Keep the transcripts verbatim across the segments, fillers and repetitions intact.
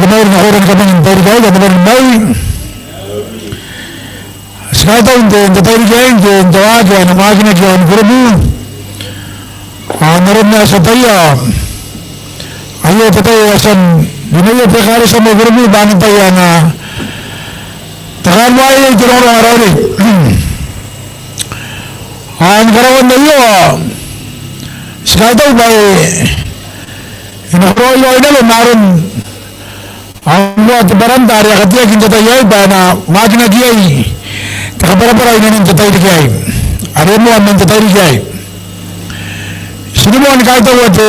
te mauri nakoira ni kabane n te tairiki aei, kam na bane ni mauri. Ti kaitau n te, n te tairiki aei, n te, n te waaki ae e na waakinaki i aon Kurubu. Ao n aron ae ti ataia, aio te tai ae e a tia n rinaia te ekaretia mai Kurubu bwa ana tai ae e na takaruaea iai te rongorongo ae raoiroi. Ao ni karaoan aio, ao ti kaitau bwa e, e na karaoa raoi naba ma aron aroaro te baranta are e a kateaki n te tai aei bwa e na waakinaki iai te kabwarabwara i nanon te tairiki aei, are moa man te tairiki aei. Ti rimoa ni kaitaua te,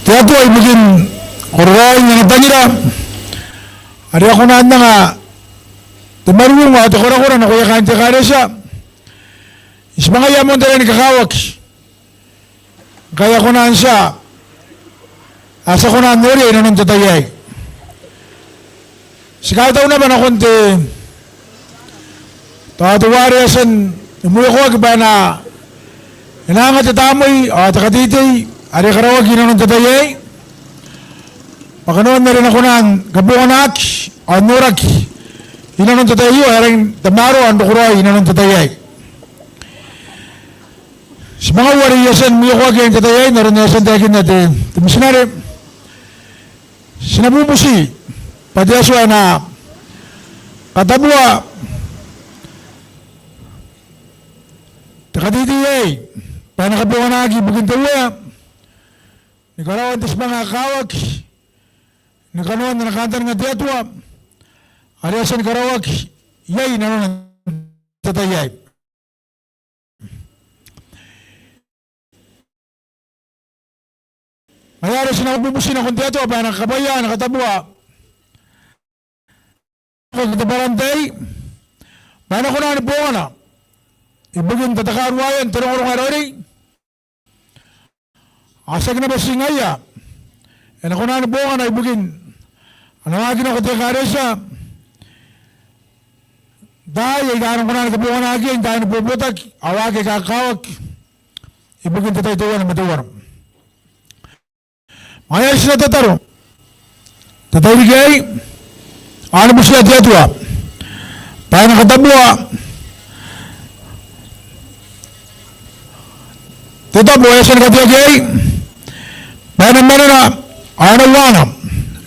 te Atua ibukin kororaoin ana tangira are e a kona n anga te marurung ao te korakora nakoia kaain te ekaretia. Ti manga ia moan te rai ni kakawaki ngkai a kona n tia, a tia kona n noria i nanon te tai aei. Ti kaitau naba nakon te, tao teuare e a tia ni mwiokoaki bwa e na, e na anga te tamnei ao te kateitei are e karaoaki i nanon te tai aei, bwa kanoan are e na kona ni kabonganaki ao n noraki i nanon te tai aio, ae e rangi n tamaroa ao n roko raoi i nanon te tai aei. Ti manga uarereke n mwiokoakiia n te tai aei, n aron ae e a tia n taekinna te, te mitinare. Ti na bubuti bwa te Atua e na katabua te kateitei aei bwa e na kabonganaki ibukin te Uea ni karaoan te tibwanga ae kakawaki, ni kanoan ana kantaninga te Atua are e a tia ni karaoaki iai i nanona n te tai aei. Ngaia are ti na bubuti nakon te Atua bwa e na kakabwaia, e na katabua te baranta aei bwa e na kona ni bongana ibukin tatakaruaean te rongorongo ae raoiroi. Ao tiaki naba ti ngaia, e na kona ni bongana ibukin ana waaki nako te ekaretia n taai aika a na kona ni kabonganaki iai n taai ni bobotaki ao waaki aika kakawaki ibukin te tai teuana ma teuana. Ma ngaia are ti na tataro n te tairiki aei ao ni butia te Atua bwa e na katabua te tabo ae e a tia ni kateaki iai bwa e na manena ao e na uaana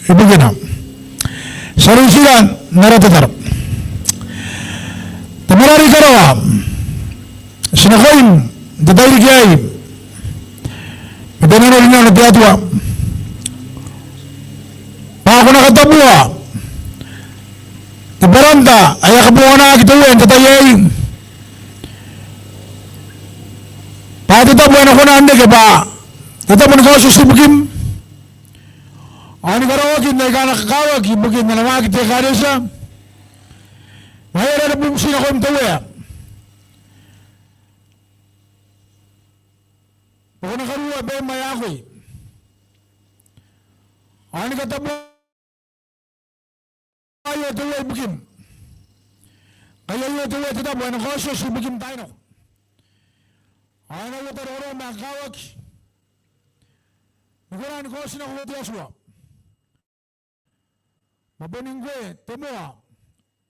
ibukina. Ti a rotira n ara tataro. Tamara are i karawa, ti nakoim n te tairiki aei ma te nanorinano te Atua bwa ko na katabua te baranta ae e a kabonganaki te Uea n te tai aei, bwa te tabo ae e na kona n reke bwa te tabo ni kaotioti ibukim ao ni karaoakin aika a na kakawaki ibukin ana waaki te ekaretia. Ngaia are ara bubuti nakoim te Uea bwa ko na karuoa baim ae akoi ao ni katabua aio te Uea ibukim. Ngkai aio te Uea te tabo ae e na kaotioti ibukim n taai nako ao e na uota rongorongo ma ae kakawaki ni kona ni kaoti nako te Atua. Ma boni ngkoe te moa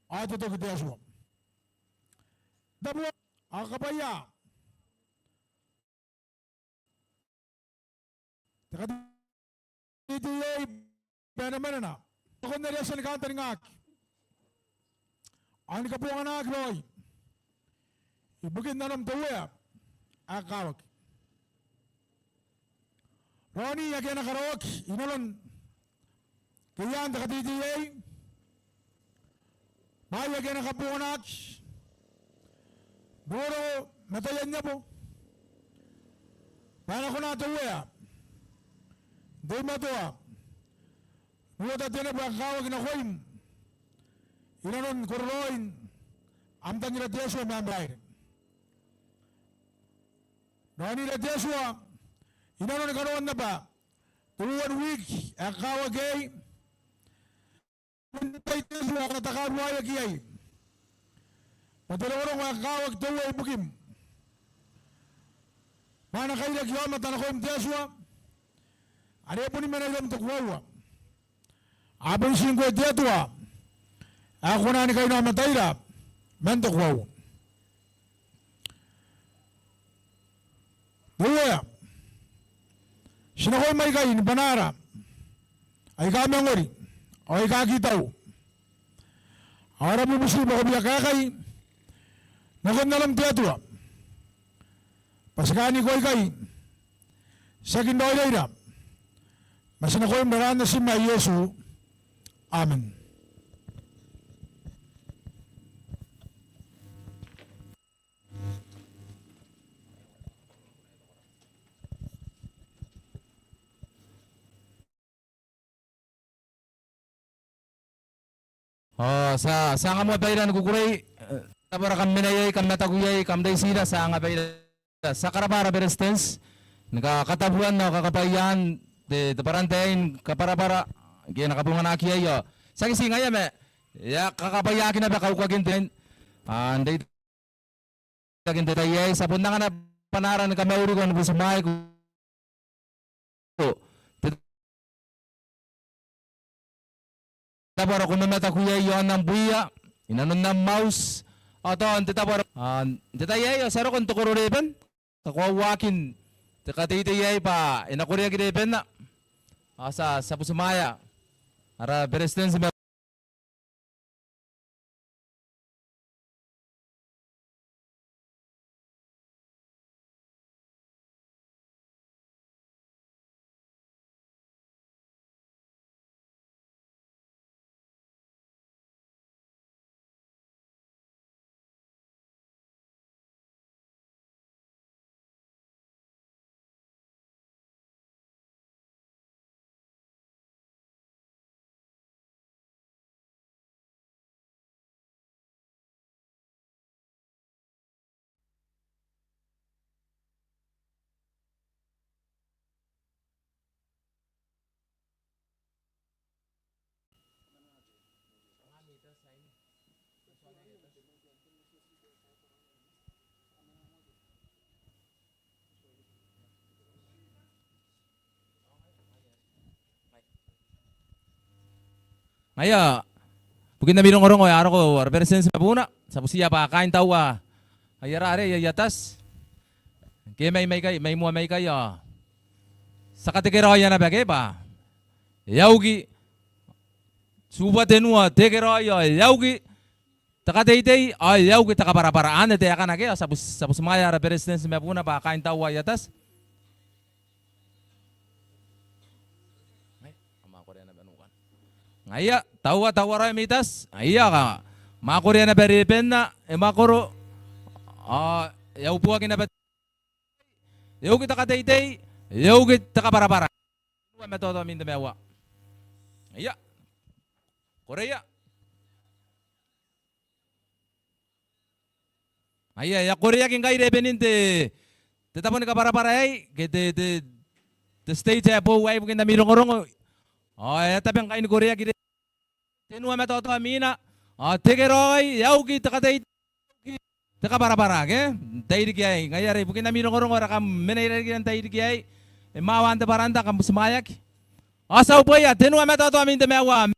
ao te toki te Atua. Tabo ao kabwaia te kateitei aei bwa e na manena nakon are e a tia ni kantaningaaki ao ni kabonganaki raoi ibukin nanom te Uea ae kakawaki. Raoni ake a na karaoaki i nanon keiaan te kateitei aei, bwaai ake a na kabonganaki, rongorongo ma taian abo, bwa e na kona te Uea n teimatoa n uota te neboaki ae kakawaki nakoim i nanon kororaoin am tangira te Atua ma am rairi. Raonira te Atua i nanoni kanoan naba te uoua n wiki ae kakawaki aei, bon te tai te Atua ae ko na takaruaeaki iai bwa te rongorongo ae kakawaki te Uea ibukim, bwa e na kairaki aomata nakoim te Atua, are e boni mena iroum te koaua. A bon tii ngkoe te Atua ae ko kona ni kainaomataira man te koaua. Te Uea, ti nakoim aikai ni bwanaara aika mangori ao aika kitau. Ao ara bubuti bwa ko bia kaekai nakon arom te Atua bwa ti kaaniko aikai, tiaki n raoiraira, ma ti nakoim n aran Natim ae Iesu. Amen. Ao ti a, ti a anga moa baira ni kukurei, e, tabara kam mena iai, kam mataku iai, kam reitira, ti a anga baira. Ti a karabwa ara Beretitenti ni kakatabuan ao kakabwaiaan te, te bwarantae ni kabwarabwara ngke e na kabonganaki iai ao tiaki ti ngaia ma e a kakabwaiaki naba kaukakin te, a, n reitaki n te tai aei. Ti a bon anga naba bwanaara ni kamauriko ni butimwaeiko. Te tabo are ko mamataku iai i aon am bwiia, i nanon am auti, ao tao n te tabo are, a, n te tai aei ao ti a roko n te koro Reban, kakoauakin te kateitei aei bwa e na koreaki Rebanna. Ao ti a, ti a butimwaea ara Beretitenti ma Ngaia, ibukin ami rongorongo e a roko ara Beretitenti ma buuna, ti a butiia bwa kaain taua aia ra are, aia, aia tati. Ngke mai, mai ikai, mai moa mai ikai ao ti a katekeraoia naba ke bwa e a uki, tibwa tenua tekeraoi ao e a uki te kateitei ao e a uki te kabwarabwara. Anne taekana ke, ao ti a bus-, ti a butimwaea ara Beretitenti ma buuna bwa kaain taua aia tati. Ngaia, taua, taua raoi ami tati. Ngaia, kam a korea naba Rebanna, e mwakoro, ao e a ubuaki naba. E uki te kateitei, e uki te kabwarabwara. Tenua ma taotaomin te maiu. Ia. Korea. Ngaia, e a koreaki ngkai Rebanin te, te tabo ni kabwarabwara aei, ke te, te, te stage ae boou aei ibukin ami rongorongo. Ao e a tabe ngkai ni koreaki Re-, tenua ma taotaomina, ao tekeraoi, e a uki te kateitei, te kabwarabwara, ke? N tairiki aei, ngaia are ibukin ami rongorongo are kam mena i rarikira n tairiki aei, e mwawa n te bwaranta, kam butimwaeaki. Ao ti a uboia, tenua ma taotaomin te maiu.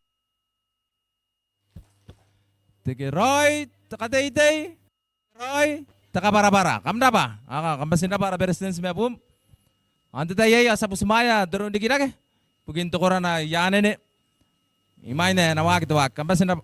Tekeraoi, te kateitei, tekeraoi, te kabwarabwara. Kam rabwa, a, kam bati n rabwa ara Beretitenti ma buum. Ao n te tai aei ao ti a butimwaea te roo n rikirake ibukin te korana i Anene. Imwain ae e na waaki te waaki. Kam bati n rabwa.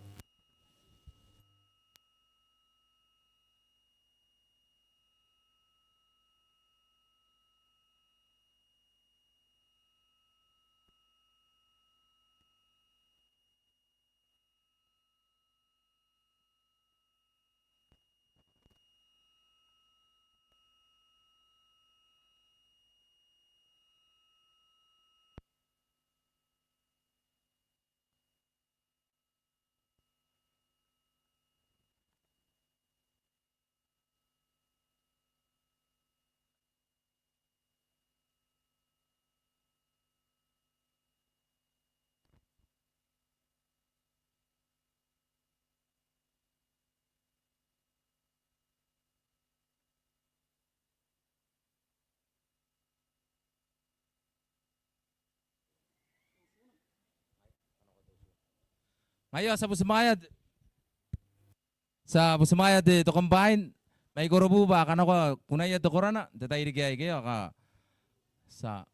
Ngaia ti a butimwaea, ti a butimwaea te, te combine mai Korobu bwa a kanakoa kunaia te korana n te tairiki aei ke, ao ka ti a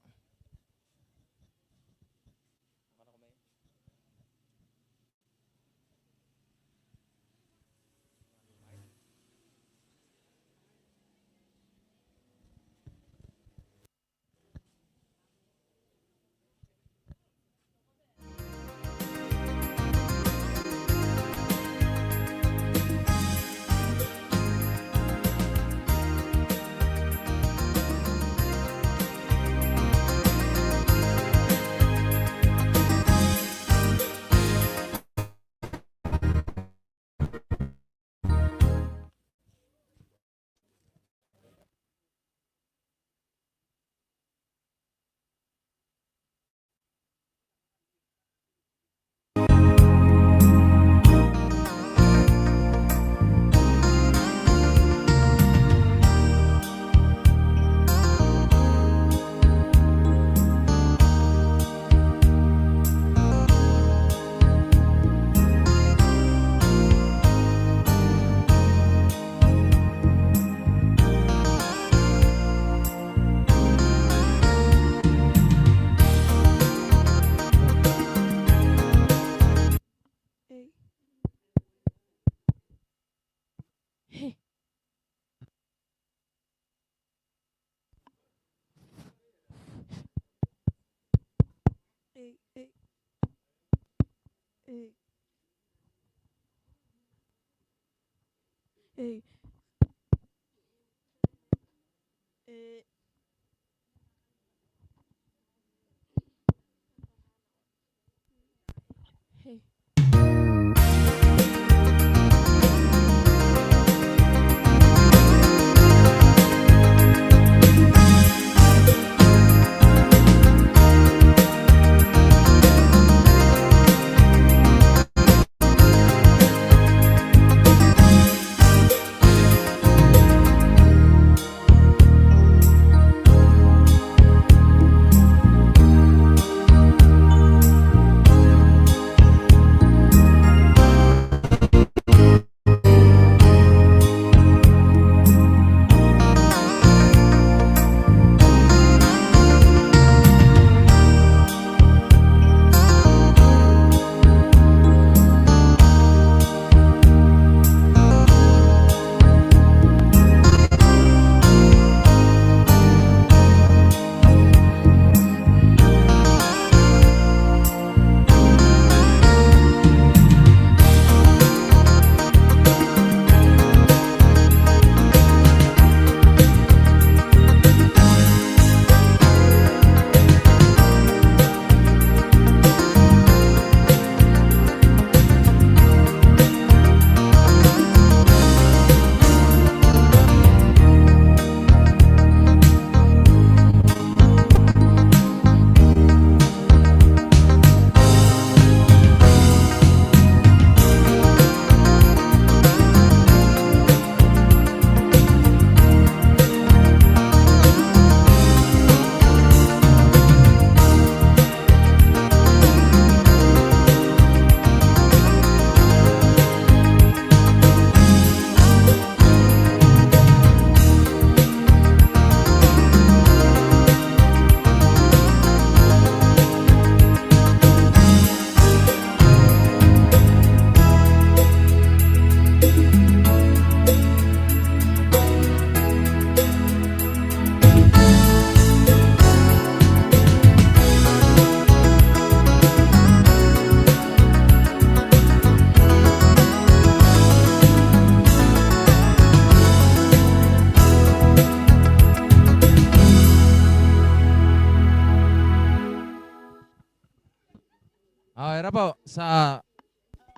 Ao e rab'a, ti a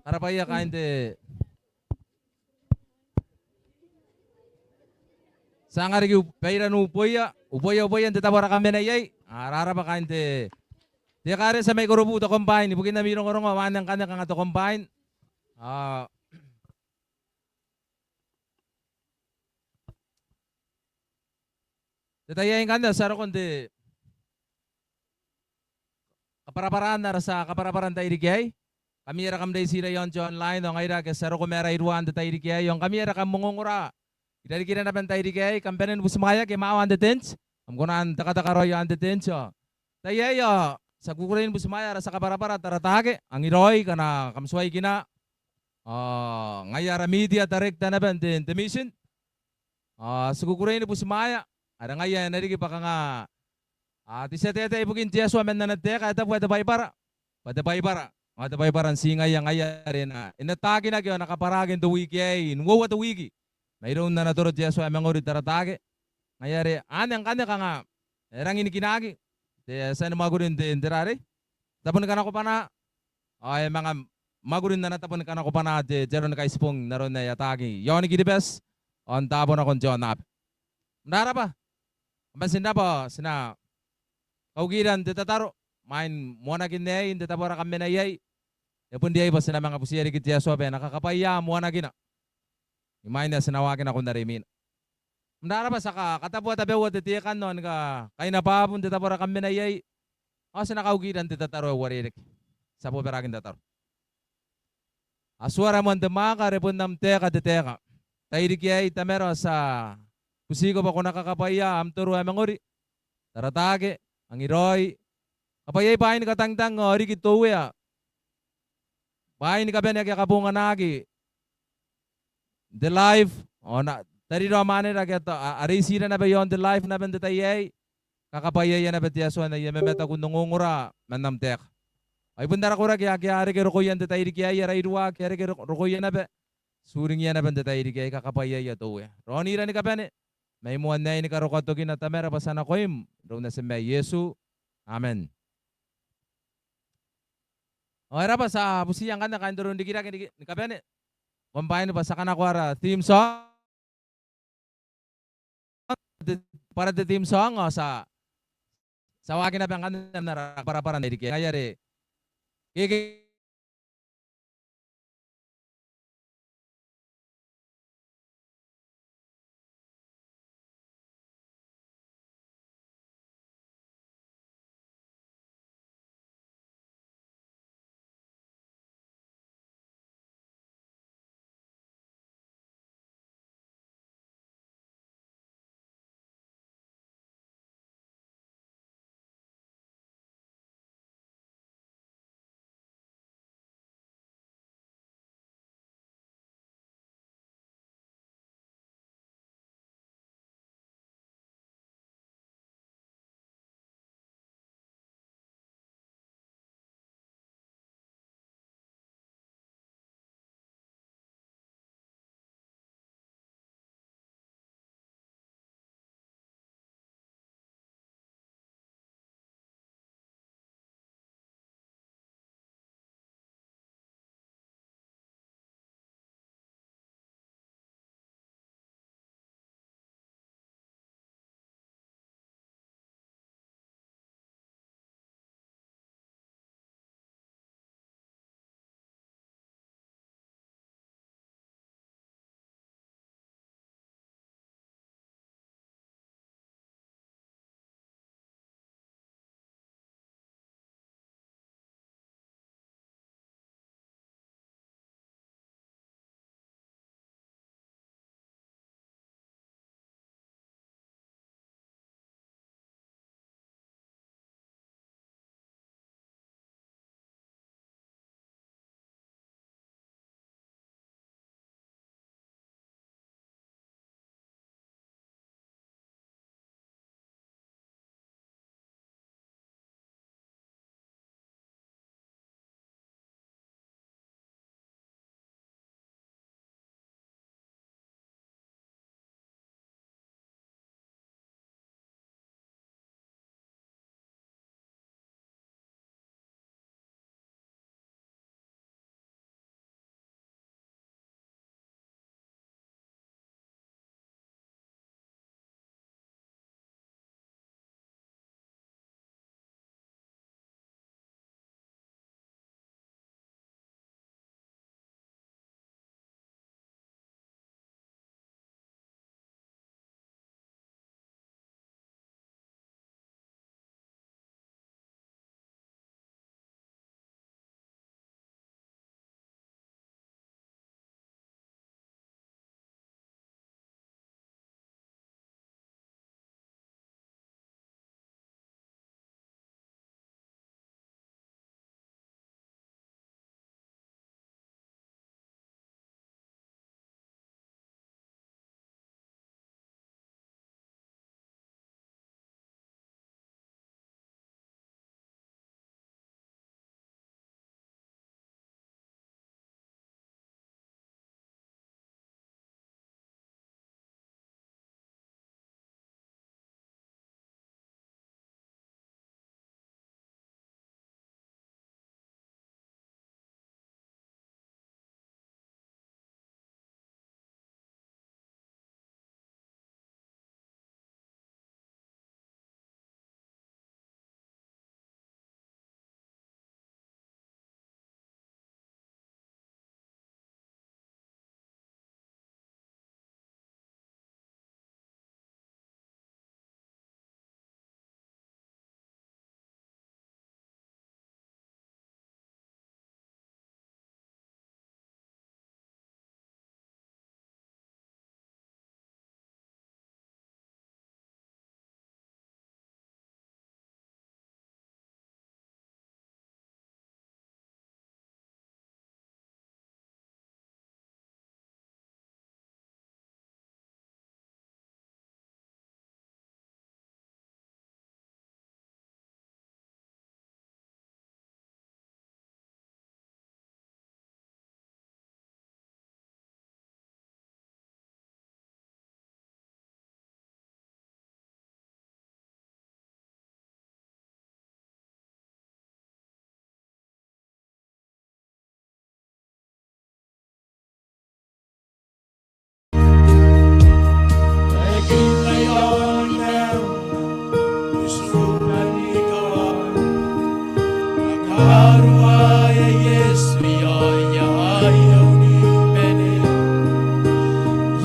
karab'aia kaain te, ti a anganaki u-, bairan uboia, uboia, uboia n te tabo ara kamena iai. A rarab'a kaain te, te ekaretia mai Korobu, te combine, ibukin ami rongorongo, ao anne ngkanne kanga te combine. A, te tai aei ngkanne ti a roko n te kabwarabwaraan ara tia kabwarabwara n tairiki aei. ngkami are kam reitira i aon te online ao ngaira ake ti a roko ma ara iruwa n te tairiki aei ao ngkami are kam ongongora irarikira naba n tairiki aei, kam bane ni butimwaeaki, e mwawa n te tent. Kam kona n tekateka raoi i aon te tent ao tai aei ao ti a kukurei ni butimwaea ara tia kabwarabwara Tarataake Angiraoi ngkana kam tuai kina. Ao ngaia ara media director naba n te, n te mission. Ao ti kukurei ni butimwaea are ngaia e na riki bwa kanga, a, te tia taetae ibukin te Atua man ana taeka ae tabu ae te Baibara. Bwa te Baibara, ao te Baibara n ti ngaia, ngaia are e na, e na takinaki ao e na kabwaraki n te wiki aei, n uoua te wiki. Mairoun ana toro te Atua ae mangori Tarataake. Ngaia are anne ngkanne kanga e rangi ni kinaaki te tia ni mwakuri n te, n te rarei, tabo ni kanakobwanaa. Ao e manga mwakuri n ana tabo ni kanakobwanaa te, te aro ni kaitibong n aron ae ataaki i aon Kiribati ao n taabo nakon te aonnaba. Kam rarabwa. Kam bati n rabwa, ti na kaukira n te tataro imwain moanakin aei n te tabo ara kam mena iai. E bon riai bwa ti na manga butiia riki te Atua bwa e na kakabwaia moanakina imwain ae ti na waaki nakon are imwina. Kam rarabwa, ti a ka, katabua tabeua te tekan ao ni ka, kainabwabu n te tabo ara kam mena iai. Ao ti na kaukira n te tataro ae uarereke. Ti a bobaraki n tataro. Atua are moan te mwaaka, are bon am taeka te taeka. Tairiki aei Tamara, ti a butiko bwa ko na kakabwaia am toro ae mangori Tarataake Angiraoi. Kakabwaiai bwaai ni katangitang ao riki te Uea, bwaai ni kabane ake a kabonganaki n te live, ao n tarira ao mwanera ake a, a reitira naba i aon te live naba n te tai aei. Kakabwaiaia naba te Atua n aia mamataku n ongongora man am taeka. Ao ai bon ara koraki ake a reke rokoia n te tairiki aei, ara iruwa ake a reke ro-, rokoia naba, ti uringiia naba n te tairiki aei, kakabwaiaia te Uea. Raonira ni kabane mai moan aei ni karokoa tokina Tamara bwa ti a nakoim, iroun Natim ae Iesu. Amen. Ao e raba, ti a butiia ngkanne kaain te roro n rikirake ni, ni kabane. Kam bwaini bwa ti a kanakoa ara theme song. Te, bwa ara te theme song, ao ti a, ti a waaki naba ngkanne n ara kabwarabwara n te tairiki aei. Ngaia are, ke, ke,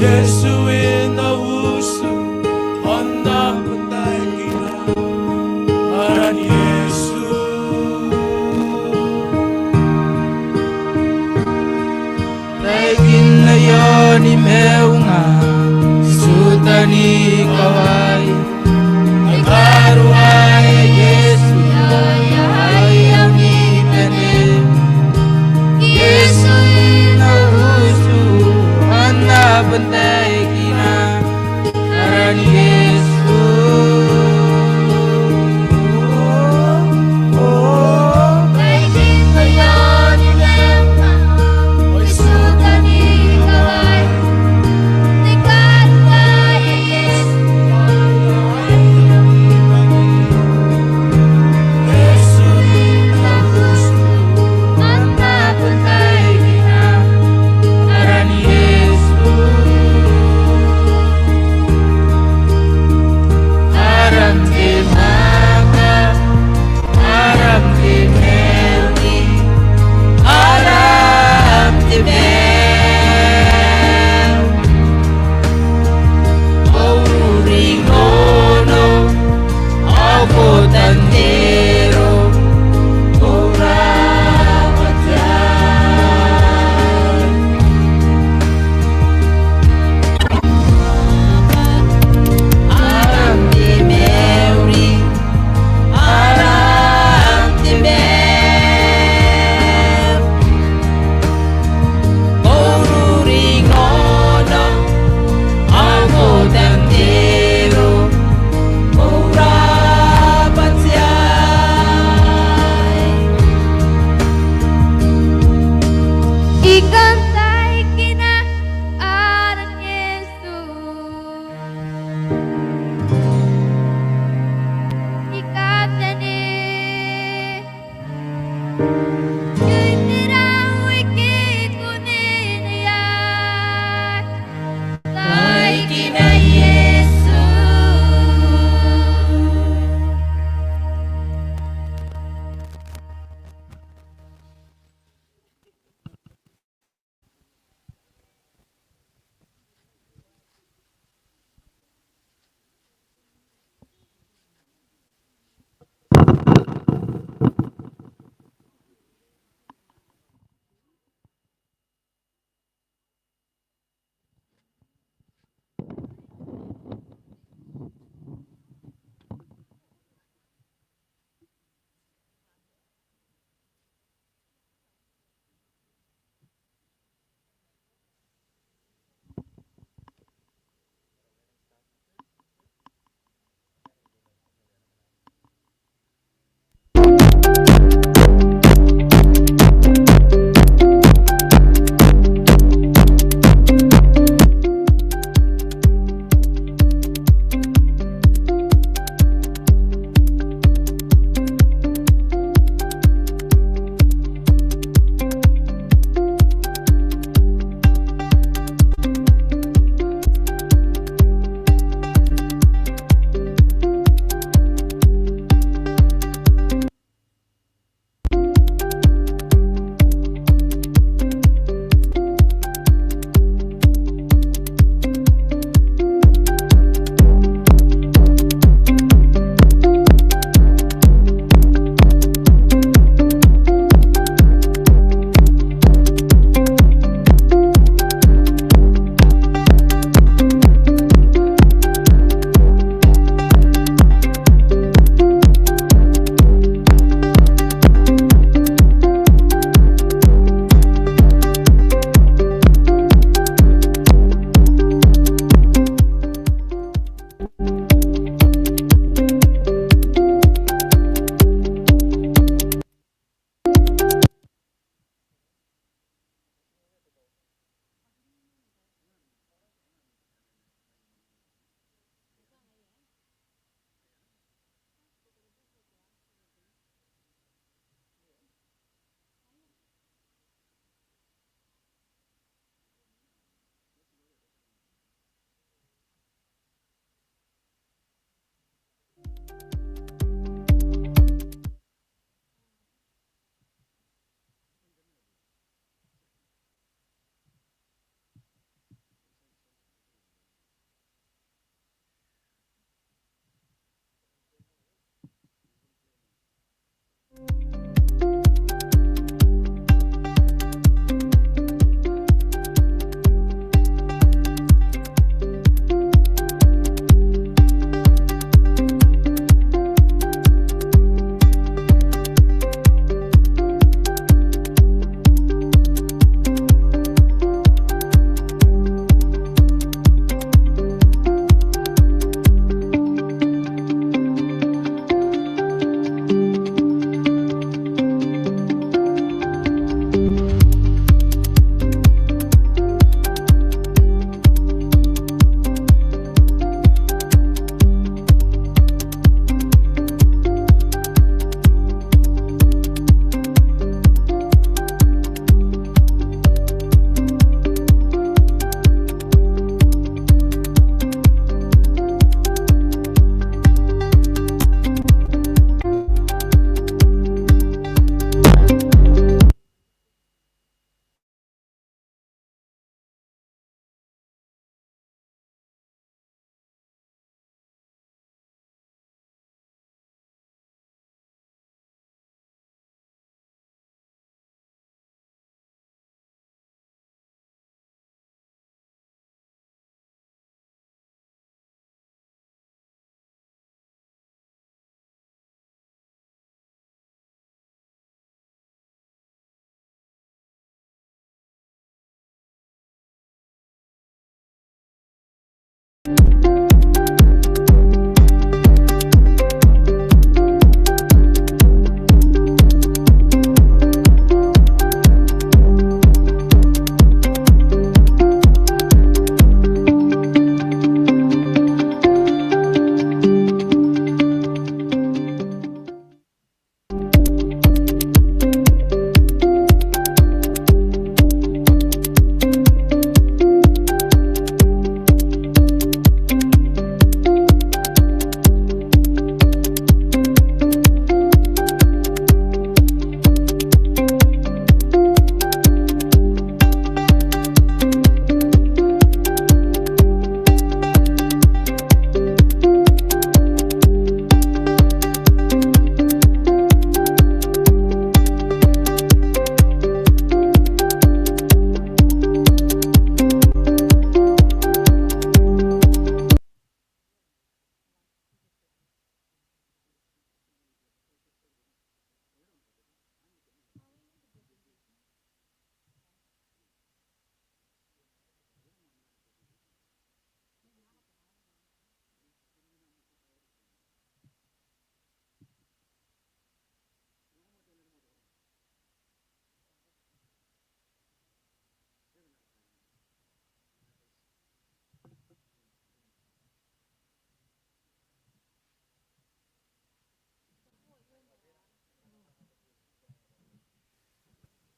Iesu e na utu, anna bon taekina aran Iesu. Taekin aia onimaiunga ti uota ni kawai. Ai karuaea Iesu aia aia ni bane. Iesu e na utu, anna bon taekina aran Iesu.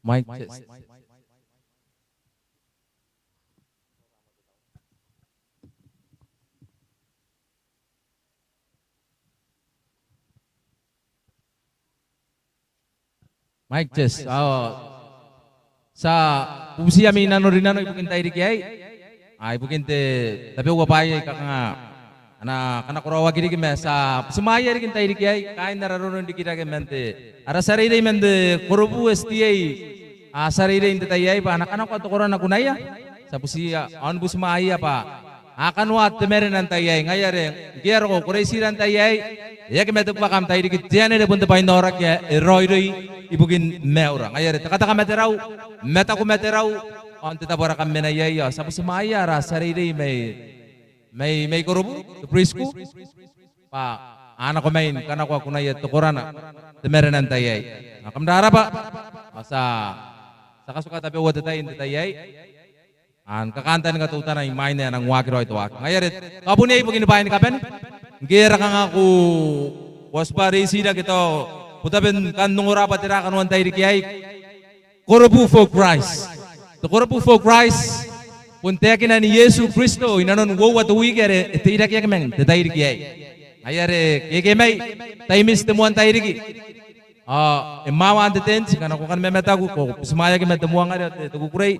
Mic test. Mic test. Ao ti a bubutiia ami nanorinano ibukin tairiki aei. A, ibukin te tabeua bwai aika kanga a na kanakoraoaki riki ma ti a butimwaia riki n tairiki aei kaain ara roronrikirake man te, ara tia reirei man te korobu S D A, a tia reirei n te tai aei bwa a na kanakoa te korana kunaia. Ti a butiia ao ni butimwaia bwa a kanoa te marena n tai aei. Ngaia are ngke a roko Kureitiira n tai aei, e aki mate buaka am tairiki, te anene bon te bwai n aoraki ae e raoiroi ibukin maiura. Ngaia are tekateka ma te rau, mataku ma te rau, ao n te tabo are kam mena iai ao ti a butimwaia ara tia reirei mai, mai, mai korobu, te preschool, bwa a nako mai ni kanakoa kunaia te korana, te marena n tai aei. Ao kam rabwa. Ao ti a, ti a katuka tabeua te tai n te tai aei. Ao ni kakantaninga teutana imwain ae e nang waaki raoi te waaki. Ngaia are tao bon iai ibukin bwaai ni kabane. Ngke ara kanga ko, ko a tibwa reitira ke tao ko tabe ni kan ongora bwa tera kanoan tairiki aei. Korobu for Christ. Te Korobu for Christ bon taekinan Iesu Kristo inanon uoua te wiki are e teirakeaki man te tairiki aei. Ngaia are ke ke mai, tai miti te moan tairiki. Ao e mwawa n te tent, ngkana ko kan mamataku, ko butimwaeaki ma te moangare ao te, te kukurei.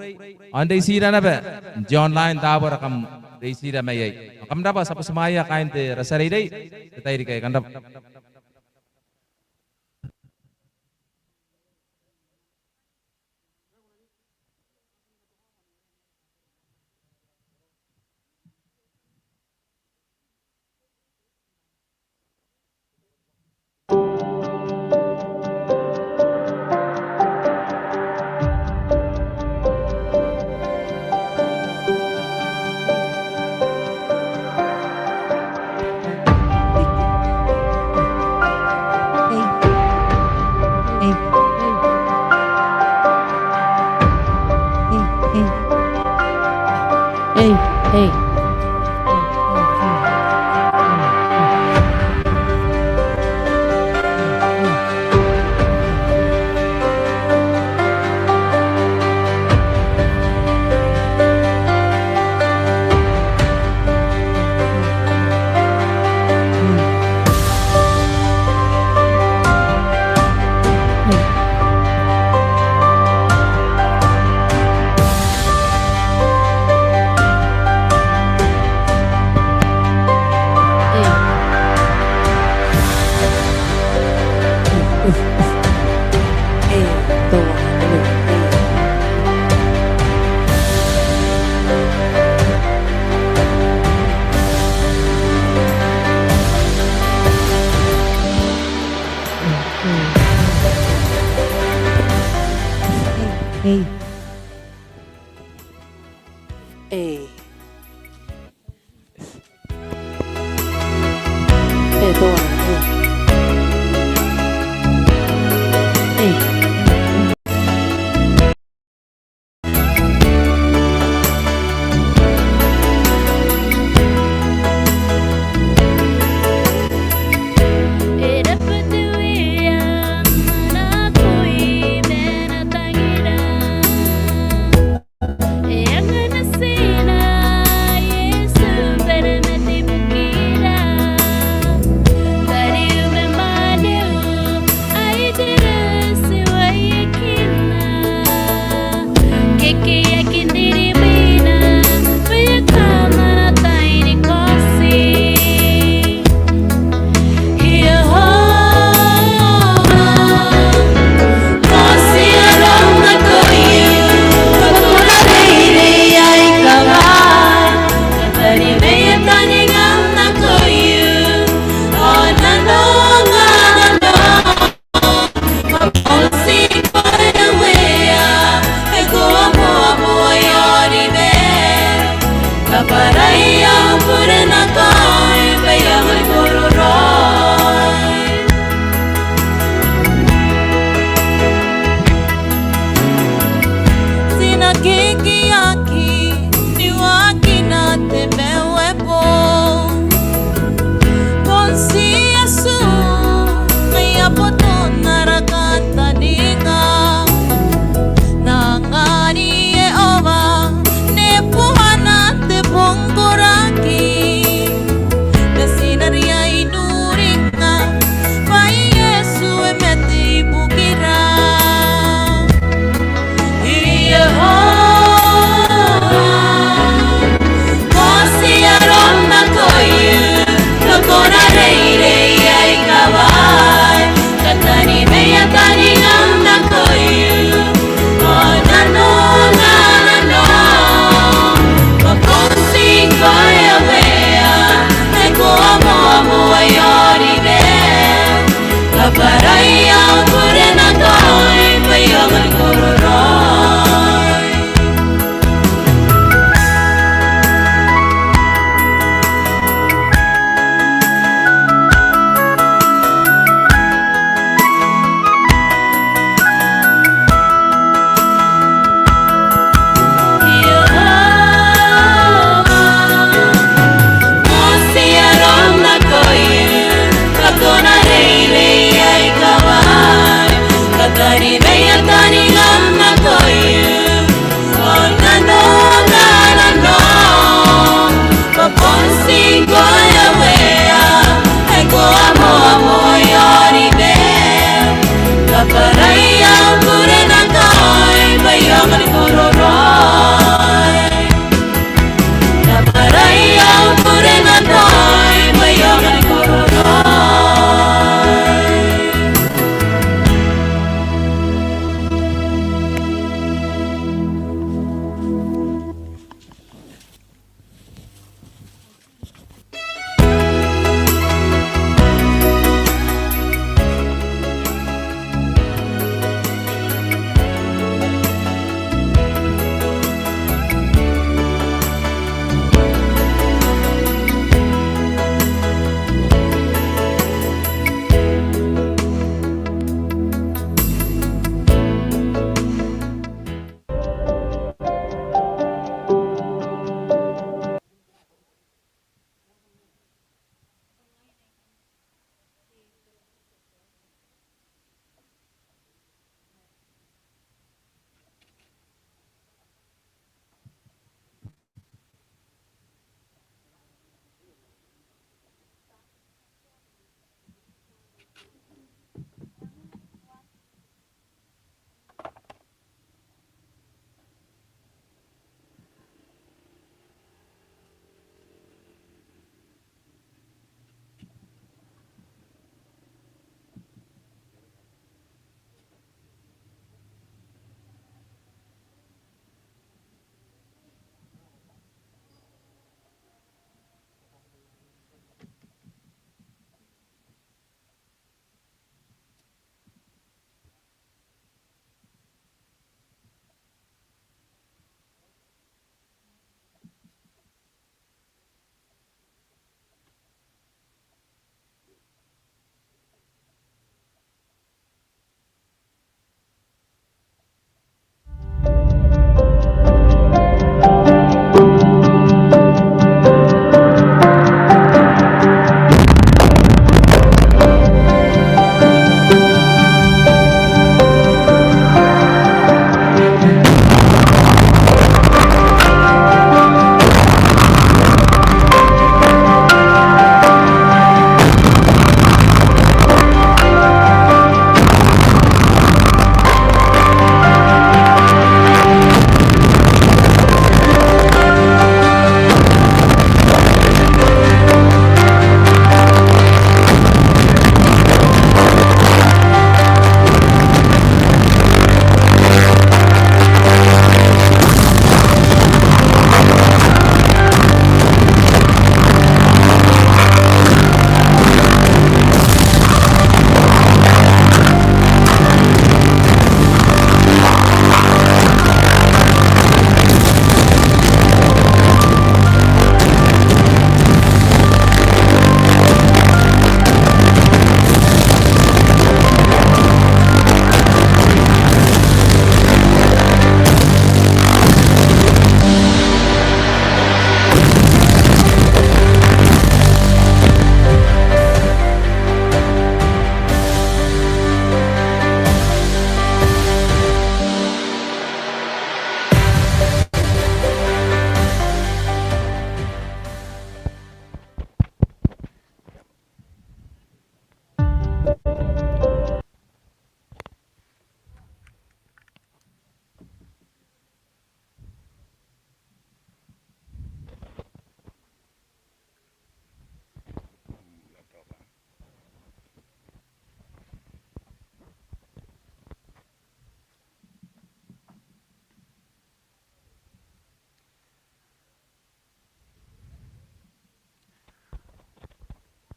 Ao n reitira naba n te online, taabo are kam reitira mai iai. Ao kam rabwa, ti a butimwaia kaain te, ara tia reirei n te tairiki aei, kam rabwa.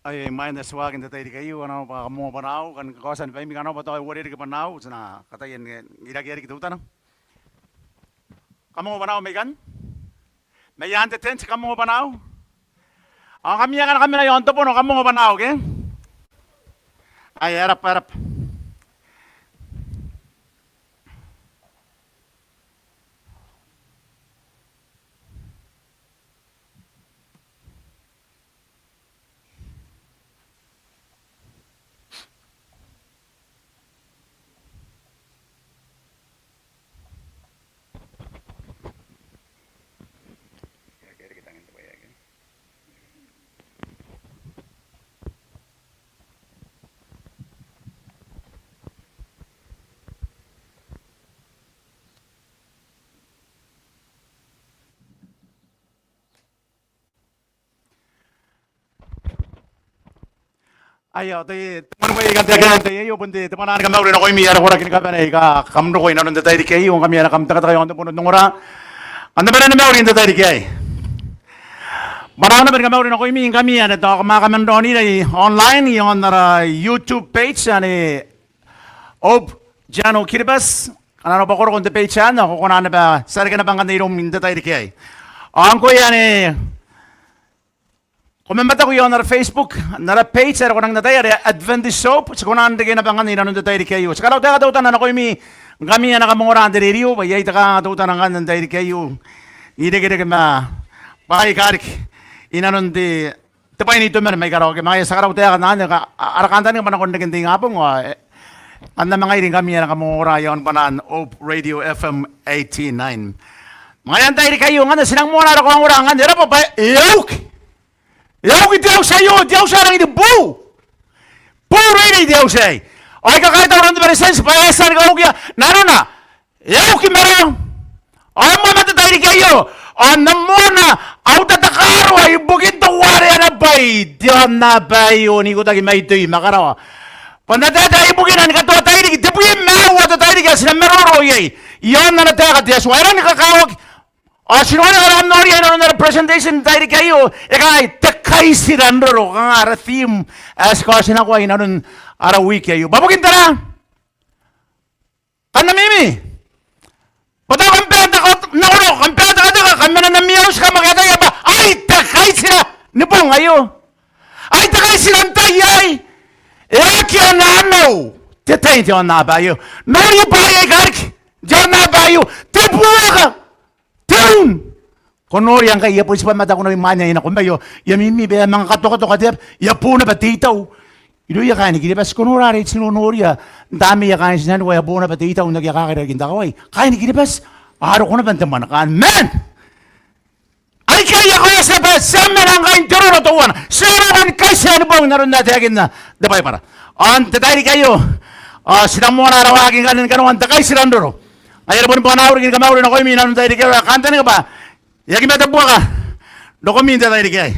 Ai, imwain ae ti waaki n te tairiki aio, kam na nako bwa kam ongo bwanaau, kam kaotia ni baimi, kam na nako bwa tao e uarereke bwanaau, ti na kataia n irakia riki teutana. Kam ongo bwanaau mai ikanne. Mai aan te tent, kam ongo bwanaau. Ao ngkami ae kam mena i aon te bono, kam ongo bwanaau, ke? Ai, e rabwa, e rabwa. Aio, te, te moan bwai ae I kan taekinna n te tai aio bon te, te bwanaa ni kamauri nakoimi ae koraki ni kabane aika kam roko inanon te tairiki aio, ngkami ae kam tekateka i aon te bono n ongora. Kam na bane ni mauri n te tairiki aei. Bwanaau naba ni kamauri nakoimi ngkami ae tao kam a kaman raonira i online i aon ara YouTube page anne, Hope Channel Kiribati. Kam na nako bwa ko roko n te page anne, ao ko kona naba, ti a reke naba ngkanne iroum n te tairiki aei. Ao ngkoe anne ko mamataku i aon ara Facebook, n ara page are ko nang n ataia are Adventist Hope, ti kona n reke naba ngkanne inanon te tairiki aio. Ti karautaeka teutana nakoimi ngkami ae kam ongora n te rerio, bwa iai te kanganga teutana ngkanne n te tairiki aio n irekereke ma bwaai aika riki inanon te te bwai n itoman mai karawa, ke ma ngaia ti a karautaeka n anne, ka, a, ara kantaninga bwa nakon reken te ingabong, ao, e, kam na manga iri ngkami ae kam ongora i aon bwanaan Hope Radio F M eighty-nine. Ma ngaia n te tairiki aio ngkanne ti nang moana ara kaongora ngkanne, e raba bwa e a uki. E a uki te auti aio, te auti ae rangi ni buu. Buu reirei te auti aei. Ao I kakaitau nanon te Beretitenti bwa e a tia ni kaukia nanona. E a uki marawa. Ao e moa ma te tairiki aio, ao N na moana au tatakaroa ibukin teuare ana bwai te aonnaba aio n ikotaki mai Tui ma Karawa. Bwa N na taetae ibukina ni katoa tairiki tebwi ma aua te tairiki ae ti na maroro iai i aon ana taeka te Atua. E rangi ni kakawaki. Ao ti noria ngkana kam noria inanon ara presentation n te tairiki aio, e kangai te kaitiranroro, kanga ara theme ae ti kaotinakoa inanon ara wiki aio. Bwa bukin tera? Kam na mimi. Bwa tao kam bae n taka, n nako nako, kam bae n tekateka, kam mena n ami auti, kam aki ataia bwa ai te kaitira ni bong aio. Ai te kaitira n tai aei. E aki anaanau te tai n te aonnaba aio. Noria bwaai aika riki n te aonnaba aio. Te buaka. Te un. Ko noria ngkai I a bon tibwa mataku naba imwain ae I nako mai ao I a mimi bwa e a manga katokatoka te aba, e a bo naba te itau. Irouia kaain Kiribati, ko nora are I ti nonoria n tamneia kaain tinaniku ae e a bo naba te itau n akea kakerikakin te kawai. Kaain Kiribati, a roko naba n te mwananga. Amen. Aikai a kaotia bwa ti a mena ngkai n te roro teuana. Ti a roko ni kaitira ni bong n aron ae taekinna te Baibara. Ao n te tairiki aio, ao ti na moana ara waaki ngkanne ni kanoan te kaitiranroro. Ngaia are boni bwanaau riki ni kamauri nakoimi inanon te tairiki aio, ao I kantaninga bwa e aki mate buaka rokomi n te tairiki aei.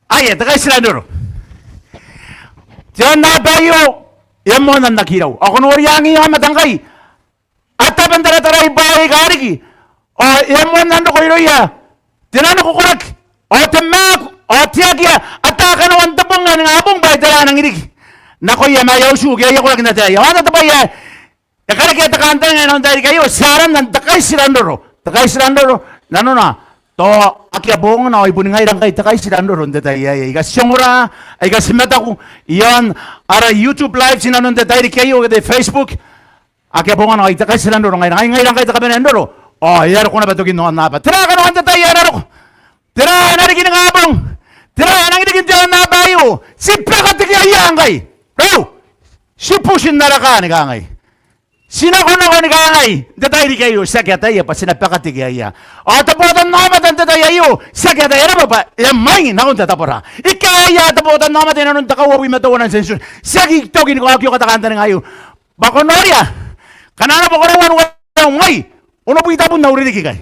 Aia, te kaitiranroro. Te aonnaba aio e a moanna n aki rau. Ao ko noria angin aomata ngkai a taba n taratarai bwaai aika riki. Ao e a moanna n roko irouia te nanokokoraki, ao te maaku, ao te akea, ata kanoan te bong ae ningabong bwa e tera ae nangi riki nakoia ma aia utu ke aia koraki n ataei. Ao ana te bwai ae e karekea te kantaninga inanon te tairiki aio, ti aranna n te kaitiranroro. Te kaitiranroro nanona tao akea bongana ao I boni ngaira ngkai te kaitiranroro n te tai aei. Aika ti ongora, aika ti mataku i aon ara YouTube live inanon te tairiki aio ke te Facebook. Akea bongana ao ai te kaitiranroro ngaira, ngai, ngaira ngkai te kabanea n roro. Ao e a roko naba tokin aonnaba. Tera kanoan te tai ae na roko? Tera ae na riki ningabong? Tera ae nangi riki n te aonnaba aio? Ti bakatekeaia ngkai. Rau! Ti buti n ara kaa ni kangai, ti nakonako ni kangai n te tairiki aio, ti aki ataia bwa ti na bakatekeaia. Ao te botannaomata n te tai aio, ti aki ataia naba bwa e a mwaing nakon te tabora. Ike aia te botannaomata inanon te kauoua ma teuana n tienture. Ti aki toki ni kaokioka te kantaninga aio. Bwa ko noria, ngkana arona bwa ko rau n uarereke ngai, Onobwi tabun au ririki ngkai.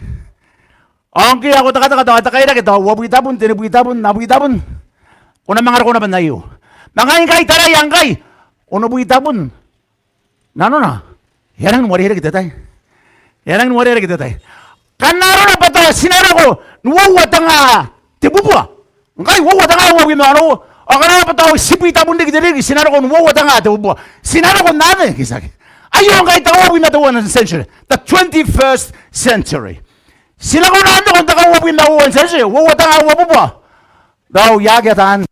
Ao ngke e a ko takataka tao e takairake tao uabwi tabun, tenibwi tabun, abwi tabun, ko na manga roko naba n aio. Ma ngai ngkai taraia ngkai, onobwi tabun nanona e a nangi n uarereke te tai. E a nangi n uarereke te tai. Ngkana arona bwa tao ti na roko n uoua tenga tebubua. Ngkai uoua tenga uabwi ma onoua. Ao ngkana arona bwa tao tebwi tabun riki te ririki, ti na roko n uoua tenga tebubua. Ti na roko n anne ke tiaki? Aio ngkai te kauabwi ma teuana n century, the twenty-first century. Ti na kona n roko n te kauabwi ma uoua n century, uoua tenga uabubua? Tao e aki ata anne.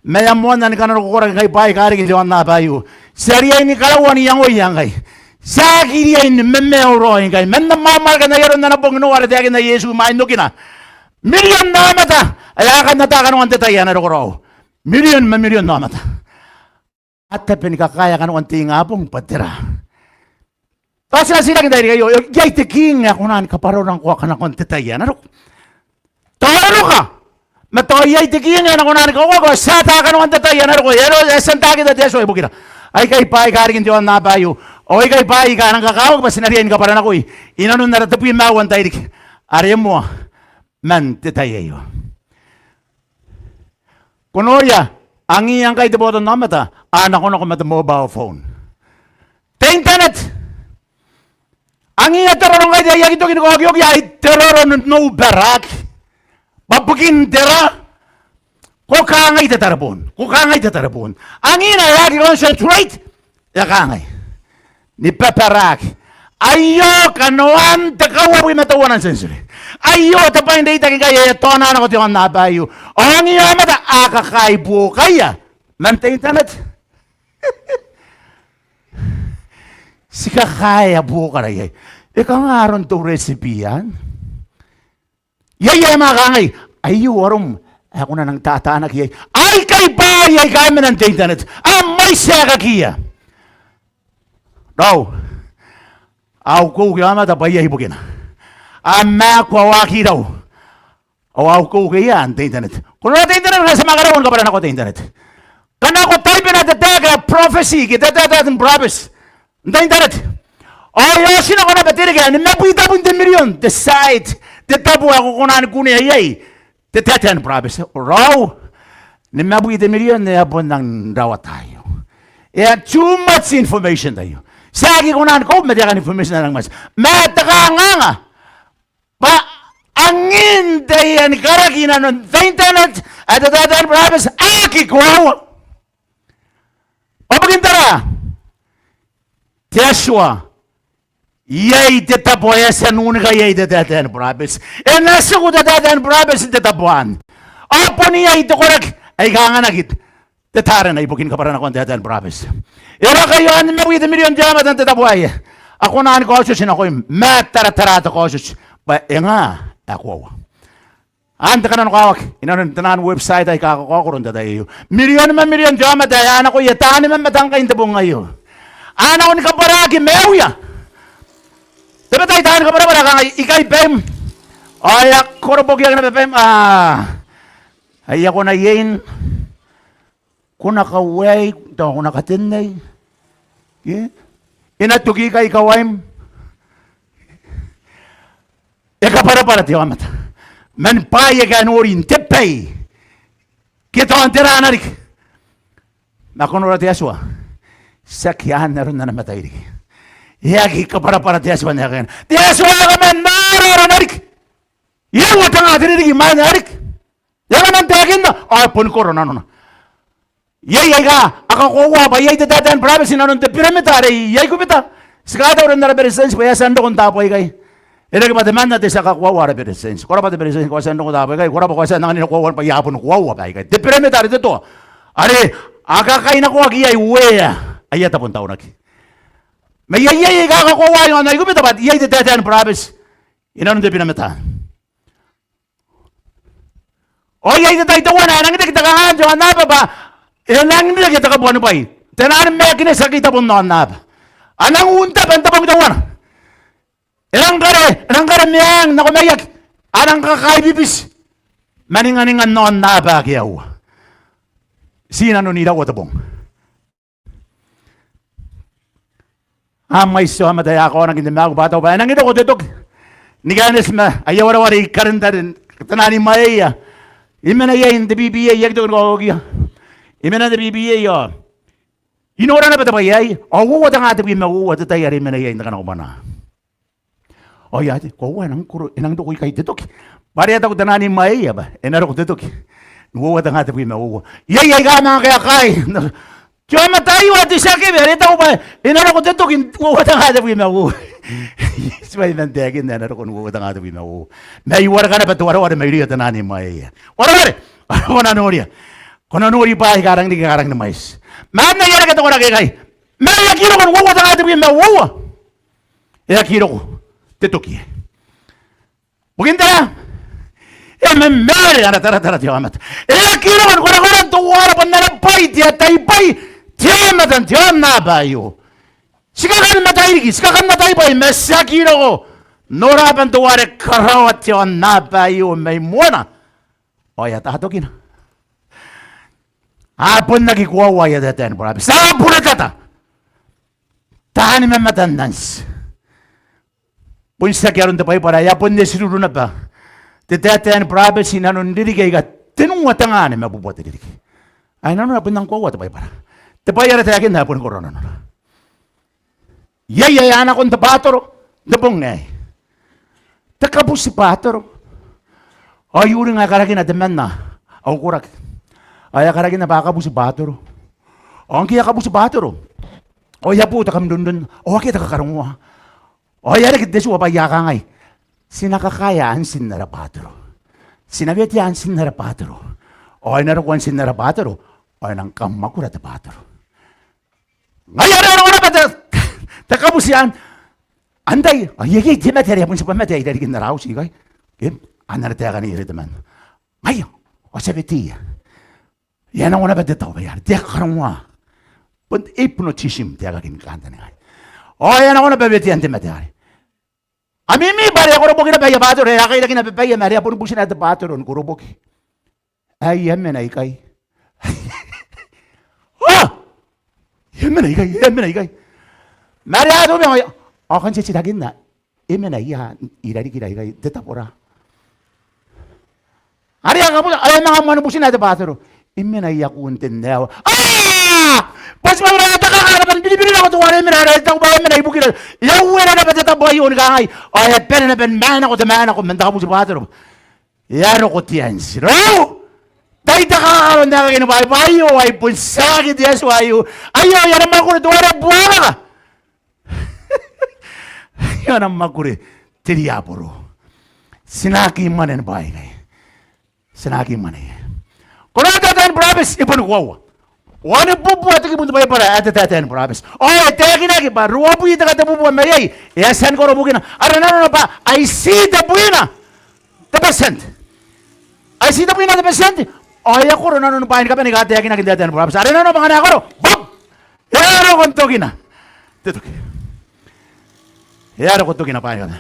Ma e a moanna ni kananokokora ngkai bwaai aika riki n te aonnaba aio. Ti a riai ni karaua n iangoia ngkai. Ti aki riai ni mamauri ngkai. Man ana mwamwarake n ai aron ana bong Noa are taekinna Iesu imwain okina, mirion aomata ae a kan ata kanoan te tai ae na roko raou. Mirion ma mirion aomata. A tabe ni kakaea kanoan te ingabong bwa tera? Tao ti na titiraki n tairiki aio, iai te king ae kona ni kabwarabwara ngkoa kanakoan te tai ae na roko? Tao e roka. Ma tao iai te king ae na kona ni kakoaua ngkoa, ti ata kanoan te tai ae na roko. E a tia n takita te Atua ibukira. Aikai bwaai aika riki n te aonnaba aio. Ao aikai bwaai aika a nang kakawaki bwa ti na riai ni kabwaranakoi inanon ara tebwi ma aua n tairiki are moa man te tai aio. Ko noria, angiia ngkai te botannaomata a nakonako ma te mobile phone, te internet. Angiia te roro ngkai te, ai aki toki ni kaokioki, ai te roro n nou baraki. Bwa bukin tera? Ko kangai te tareboon, ko kangai te tareboon. Angiina e aki concentrate, e a kangai ni babaraki. Aio kanoan te kauabwi ma teuana n century. Aio te bwai n reitaki ngkai ae e a taona nako te aonnaba aio. Ao angiia aomata a kakaai buokaia man te internet. Ti kakaea buokara iai. E kanga aron te recipe anne? Iai ae e manga kangai, aio arom ae ko na nang tatanaki iai. Aikai bwaai aika mena n te internet. A mwaiti aekakiia. Raou, a ukeuke aomata bwa iai bukina. A maaku ao a aki rau. Ao a ukeukeia n te internet. Ko nora te internet, ngkana ti a manga rau ni kabwaranakoa te internet. Ngkana ko taibena te taeka ae prophecy ke te taetae n burabeti n te internet, ao e a otinako naba te ririki ae nimabwi tabun te mirion te site, te tabo ae ko kona ni kunea iai te taetae n burabeti. Raou, nimabwi te mirion e a bon nang rawata aio. E a too much information aio. Ti aki kona ni cope ma te aeka n information ae nang mwaiti. Ma te kanganga bwa angin taian karaki inanon te internet ae te taetae n burabeti a aki koaua. Ao bukin tera? Te Atua, iai te tabo ae e a tia n unika iai te taetae n burabeti. E na tiku te taetae n burabeti n te tabo anne. Ao bon iai te koraki aika anganaki te tarena ibukin kabwaranakoan taetae n burabeti. E raka iaon nimabwi te mirion te aomata n te tabo aei. A kona ni kaotioti nakoim, ma taratara te kaotioti bwa e nga ae koaua. Anne te kananokawaki inanon taian website aika kakaokoro n te tai aio. Mirion ma mirion te aomata ae a nakoia taani mamata ngkai n te bong aio. A nako ni kabwaraki maiuia. Te bwai ae taani kabwarabwara kangai, ikai baim. Ao e a korobokiaki naba baim. A, aia kona iein. Ko na kauaei, tao ko na katennai. E? E na toki ikai kawaim. E kabwarabwara te aomata man bwaai ake a nori n te bai ke tao n tera riki. Ma ko nora te Atua, tiaki anne aron ana matairiki. E aki kabwarabwara te Atua n aekaina. Te Atua e kaman nora arona riki. Iai uoua tenga te ririki imwaina riki. E a kaman taekinna, ao e boni koro nanona. Iai aika a kakoaua bwa iai te taetae n burabeti inanon te biramita are i Aikubita. Ti katauraoi n ara Beretitenti bwa e a tia n roko n taabo aikai. E reke bwa temanna te tia kakoaua ara Beretitenti. Ko rabwa te Beretitenti, ko a tia n roko n taabo aikai. Ko rabwa, ko a tia n anganira koaua bwa I a boni koaua baikai. Te biramita are te toa are a kakainakoaki iai uea aia tabo n taunaki. Ma iai, iai aika a kakoaua i aon Aikubita bwa iai te taetae n burabeti inanon te biramita. Ao iai te tai teuana ae e nangi reke te kangaanga n te aonnaba bwa e nangi reke te kabuanibwai. Te naan magineti ake i tabon aonnaba. A nangi un taba n te bong teuana. E nangi kare, e nangi kare meang nako maiaki. A nangi kakaibibiti maninganingan aonnaba ake aua. Ti inanon iraua te bong. A mwaiti aomata ae a kaonaki n te maaku bwa a taku bwa e nangi roko te toki Ni kaineti ma aia wareware i karintari, te nani mwaeia. I mena iai n te B B A, I aki toki ni kaokia. I mena n te B B A ao I nora naba te bwai aei, ao uoua te nga tebwi ma uoua te tai are I mena iai n te kanakobwanaa. Ao I a tia, koaua e nang koro, e nang roko ikai te toki. Bwa are e taku te nani mwaeia bwa e na roko te toki n uoua te nga tebwi ma uoua. Iai aika a manga kaekai te aomata aio ae te tia kewe are e taku bwa e na roko te toki n uoua te nga tebwi ma uoua. Ti bwai man taekinna e na roko n uoua te nga tebwi ma uoua. Ma I wareka naba te wareware mairouia te nani mwaeia. Wareware! Ko na noria. Ko na nori bwaai aika rangi ni, aika rangi ni mwaiti. Ma anne e a reke te koraki aikai. Ma e aki roko n uoua te nga tebwi ma uoua. E aki roko te toki. Bukin tera? E memere ana taratara te aomata. E aki roko ni korakora teuare bon ana bwai te ataibwai te aomata n te aonnaba aio. Ti kakan atairiki, ti kakan ataibwai, ma ti aki roko. Nora bwa n teuare karaoa te aonnaba aio mai moana. Ao e a tatokina. A bon aki koaua aia taetae ni burabeti. A buretata. Taani mamatan anti. Bon tiaki aron te Baibara, e a bon etiruru naba te taetae ni burabeti i nanon ririki aika tenua te nga anne ma bubua te ririki. Ai nanona bon nang koaua te Baibara. Te bwai are taekinna ae boni koro nanona. Iai ae a nakon te batoro n te bong aei. Te kabuti batoro. Ao I uringa e karakina temanna au koraki. Ao e a karakina bwa a kabuti batoro. Ao ngke e a kabuti batoro, ao e a bo te kamronron, ao akea te kakarongoa. Ao e a reke te tua bwa e a kangai, ti na kakaea antin ara batoro. Ti na wetea antin ara batoro. Ao e na roko antin ara batoro. Ao e nang kamwakura te batoro. Ngaia are e a nako naba te, te kabuti anne. Antai, ao iai, iai te mate are e a bon tibwa mate i rarikin ara auti ikai. Ke, ana taeka neiere temanna. Ngaia, ao ti a weteia. E a nako naba te taubwai are, te kakarongoa. Bon hypnotism te aeka ni kantaninga. Ao e a nako naba wetean te mate are. A mimi bwa are e a koroboki naba aia batoro, e a kairaki naba baia ma are e a boni butina te batoro ni koroboki. Ae e a mena ikai. Ao e a mena ikai, e a mena ikai. Ma are a tobwa ngaia, ao kan titirakinna. E mena ia i rarikira ikai, te tabora. Are a kabuta, are e a manga moani butina te batoro. E mena ia kuun te naewa. Aa! Bwa ti bwa e na takaka naba ni biribiri nako teuare e mena, are e taku bwa e mena ibukira. E a uera naba te tabo aio ni kangai. Ao e a bane naba ni maenako te maenako man te kabuti batoro. E a roko te anti. Rau! Tai takaka aron te aeka ni bwaibwai aio, ai bon tiaki te Atua aio. Aio, e a na mwakuri teuare buakaka. E a na mwakuri te riaboro. Ti na aki mwane ni bwaai ikai. Ti na aki mwane. Ko nora te taetae ni burabeti, e boni koaua. Wanibubua te kibu n te Baibara ae te taetae ni burabeti. Ao e taekinaki bwa ruabwi te katebubua mai iai e a tia ni koro bukina. Are nanona bwa aiti tebwina te betienti. Aiti tebwina te betienti. Ao e a koro nanon bwaai ni kabane aika taekinaki n te taetae ni burabeti. Are nanona bwa ngkana e koro, bwab! E a roko n tokina te toki. E a roko tokina bwaai ni kabane.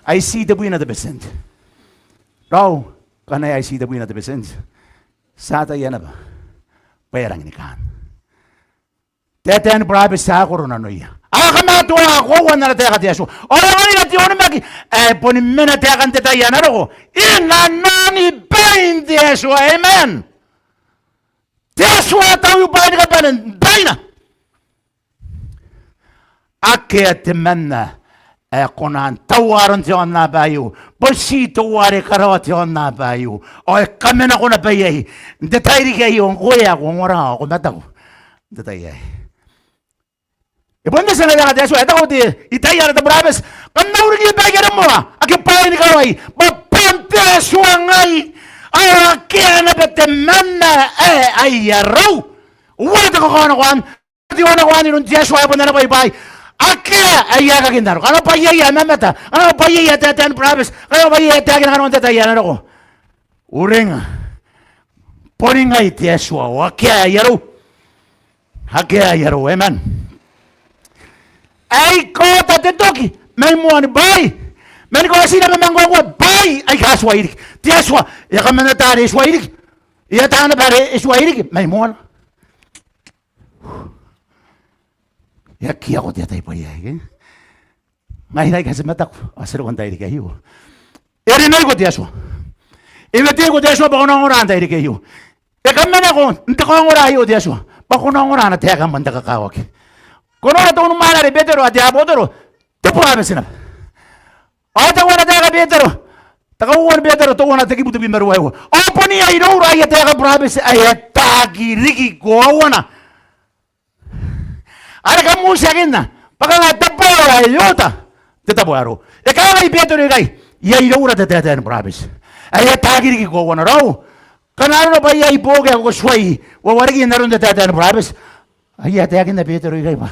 Aiti tebwina te betienti. Rau, ngkana e aiti tebwina te betienti, ti ataia naba bwa e a rangi ni kaan. Taetae ni burabeti ae koro nanoia. A kamatoa koauan ara taeka te Atua. Ao e ngaira te onimaki ae boni mena taekan te tai ae na roko i nanoni bain te Atua. Amen. Te Atua ae taui bwaai ni kabane n taina. Akea temanna ae kona n taua aron te aonnaba aio, bon ti teuare karaoa te aonnaba aio, ao e kamenako naba iai n te tairiki aio. Ngkoe ae ko ongora ao ko mataku n te tai aei. E bon eti ana taeka te Atua, e taku te, I taia ara te burabeti, kam na uringi baikara moa ake bwaai ni kawai, bwa bon te Atua ngai, ao akea naba temanna ae ai arou. Uara te kakaonako anne, te kakaonako anne iroun te Atua ae bon ana bwaibwai. Akea ae I a kakin arou. Ngkana bwa iai ae mamata, ngkana bwa iai ae taetae ni burabeti, ngkana bwa iai ae taekina kanoan te tai ae na roko, uringa. Boni ngai te Atua, ao akea ae ai arou. Akea ae ai arou, amen. Ae I kaota te toki mai moani bwaai, ma ni kaoti naba ma ngkoangkoa bwaai aika tuai riki. Te Atua e a kamanata are e tuai riki. E ata naba are e tuai riki mai moana. E aki ako te ataibwai aei, ke? Ngaira aika ti mataku ao ti roko n tairiki aio, e rinaiko te Atua. E weteiko te Atua bwa ko na ongora n tairiki aio. E kamanako n te kaongora aio te Atua bwa ko na ongora ana taeka man te kakawaki. Ko nora te unimwaane are Betero ao te abotoro, te burabeti naba. Ao e taku ana taeka Betero, te kauoua ni Betero teuana, te kibu tebwi ma ruaiwa: Ao bon iai iroura aia taeka burabeti ae ataaki riki koauana, are kam uti akinna, bwa kanga tabeua ae ota n te tabo ae roro. E kangai Betero ikai, iai iroura te taetae ni burabeti ae ataaki riki koauana. Raou, ngkana arona bwa iai boki ae ko tuai wawareki n aron te taetae ni burabeti, ao e a taekinna Betero ikai bwa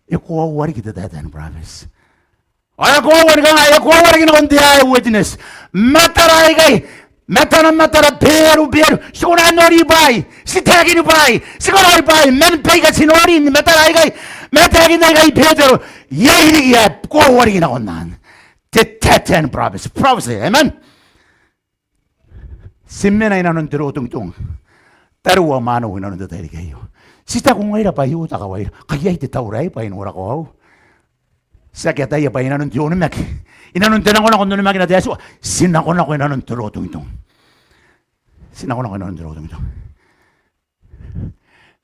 e koaua riki te taetae ni burabeti. Ao e koaua ni kanga? E koaua riki nakon te eye witness. Matara aikai, matana matara, beru beru, ti kona n nori bwaai, ti taekini bwaai, ti karaoi bwaai man baika ti nori ni matara aikai. Ma e taekinna ikai Betero, iai riki ae koaua riki nakon anne, te taetae ni burabeti, prophecy. Amen. Ti mena inanon te rotongitong, tariu ao mwaneu, inanon te tairiki aio. Ti taku ngaira bwa e ota kawaira, kai iai te taura aei bwa e nora koaua. Ti aki ataia bwa inanon te onimaki, inanon te nakonako n onimakina te Atua, ti nakonako inanon te rotongitong. Ti nakonako inanon te rotongitong.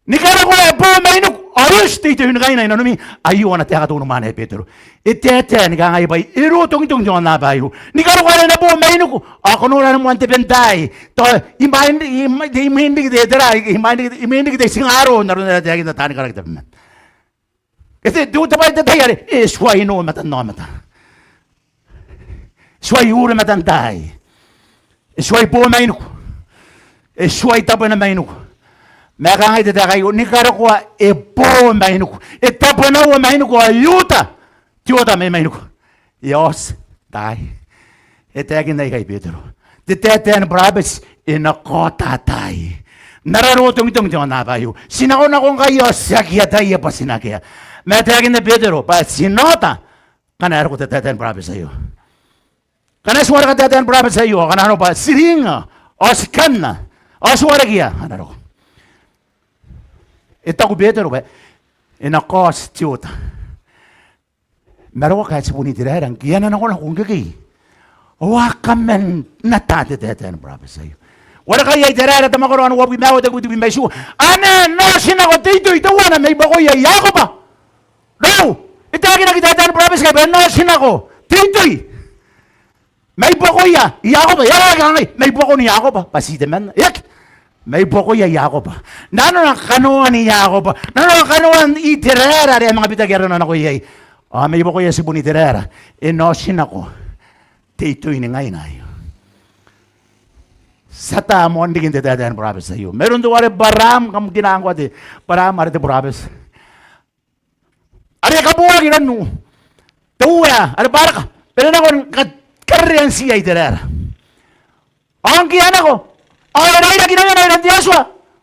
Ni karokoa e bo mainiku, ao e oti te itoiningaina inanomi. Aio ana taeka te unimwaane ae Betero. E taetae ni kangai bwa e rotongitong te aonnaba aio. Ni karokoa are e na bo mainiku, ao ko nora ni moan te bentaai, tao imwain, imwain, imwin riki te tera, imwin riki, imwin riki te tingaro n aron are e taekinna taani karaki tabeman. E te, te, te bwai te tai are e tuai noo matanaomata, e tuai ure matantaai, e tuai bo mainiku, e tuai tabwena mainiku. Ma e kangai te taeka aio, ni karokoa e bo mainiku, e tabwenaua mainiku, ao e ota te ota mai mainiku. E a oti taai. E taekinna ikai Betero, te taetae ni burabeti e na kaota taai n ara rotongitong te aonnaba aio. Ti nakonako ngkai ao ti aki ataia bwa ti na akea. Ma e taekinna Betero bwa ti na ota ngkana e roko te taetae ni burabeti aio. Ngkana ti wareka te taetae ni burabeti aio, ao ngkana arona bwa ti ringa ao ti kanna ao ti warekia, a na roko. E taku Betero bwa e na kaoti te ota. Ma rawa ngkai ti bon Iteraera ngke a na nakonako ngkekei ao a kaman ataa te taetae ni burabeti aio. Warekai Iteraera, te mwakoro ae uabwi ma aua, te kibu tebwi ma itiua: Ane e na otinako te itoi teuana mai buakoia Iakoba. Raou, e taekinaki taetae ni burabeti ngkai bwa e na otinako te itoi mai buakoia Iakoba. E aera ae kangai mai buakon Iakoba? Bwa ti temanna? E aki. Mai buakoia Iakoba. Nanona kanoan Iakoba, nanona kanoan Iteraera are e a manga bitaki arana nako iai. Ao mai buakoia tibun Iteraera e na otinako te itoi ni ngaina aio. Ti ata moan riki n te taetae ni burabeti aio mairoun teuare Baraam. Kam kina ngkoa te Baraam are te burabeti are e kaboaki nanona te Uea are Baraka bwa e na nako ni ka-, karereantia Iteraera. Ao ngke e a nako ao e rairaki nanoia n aran te Atua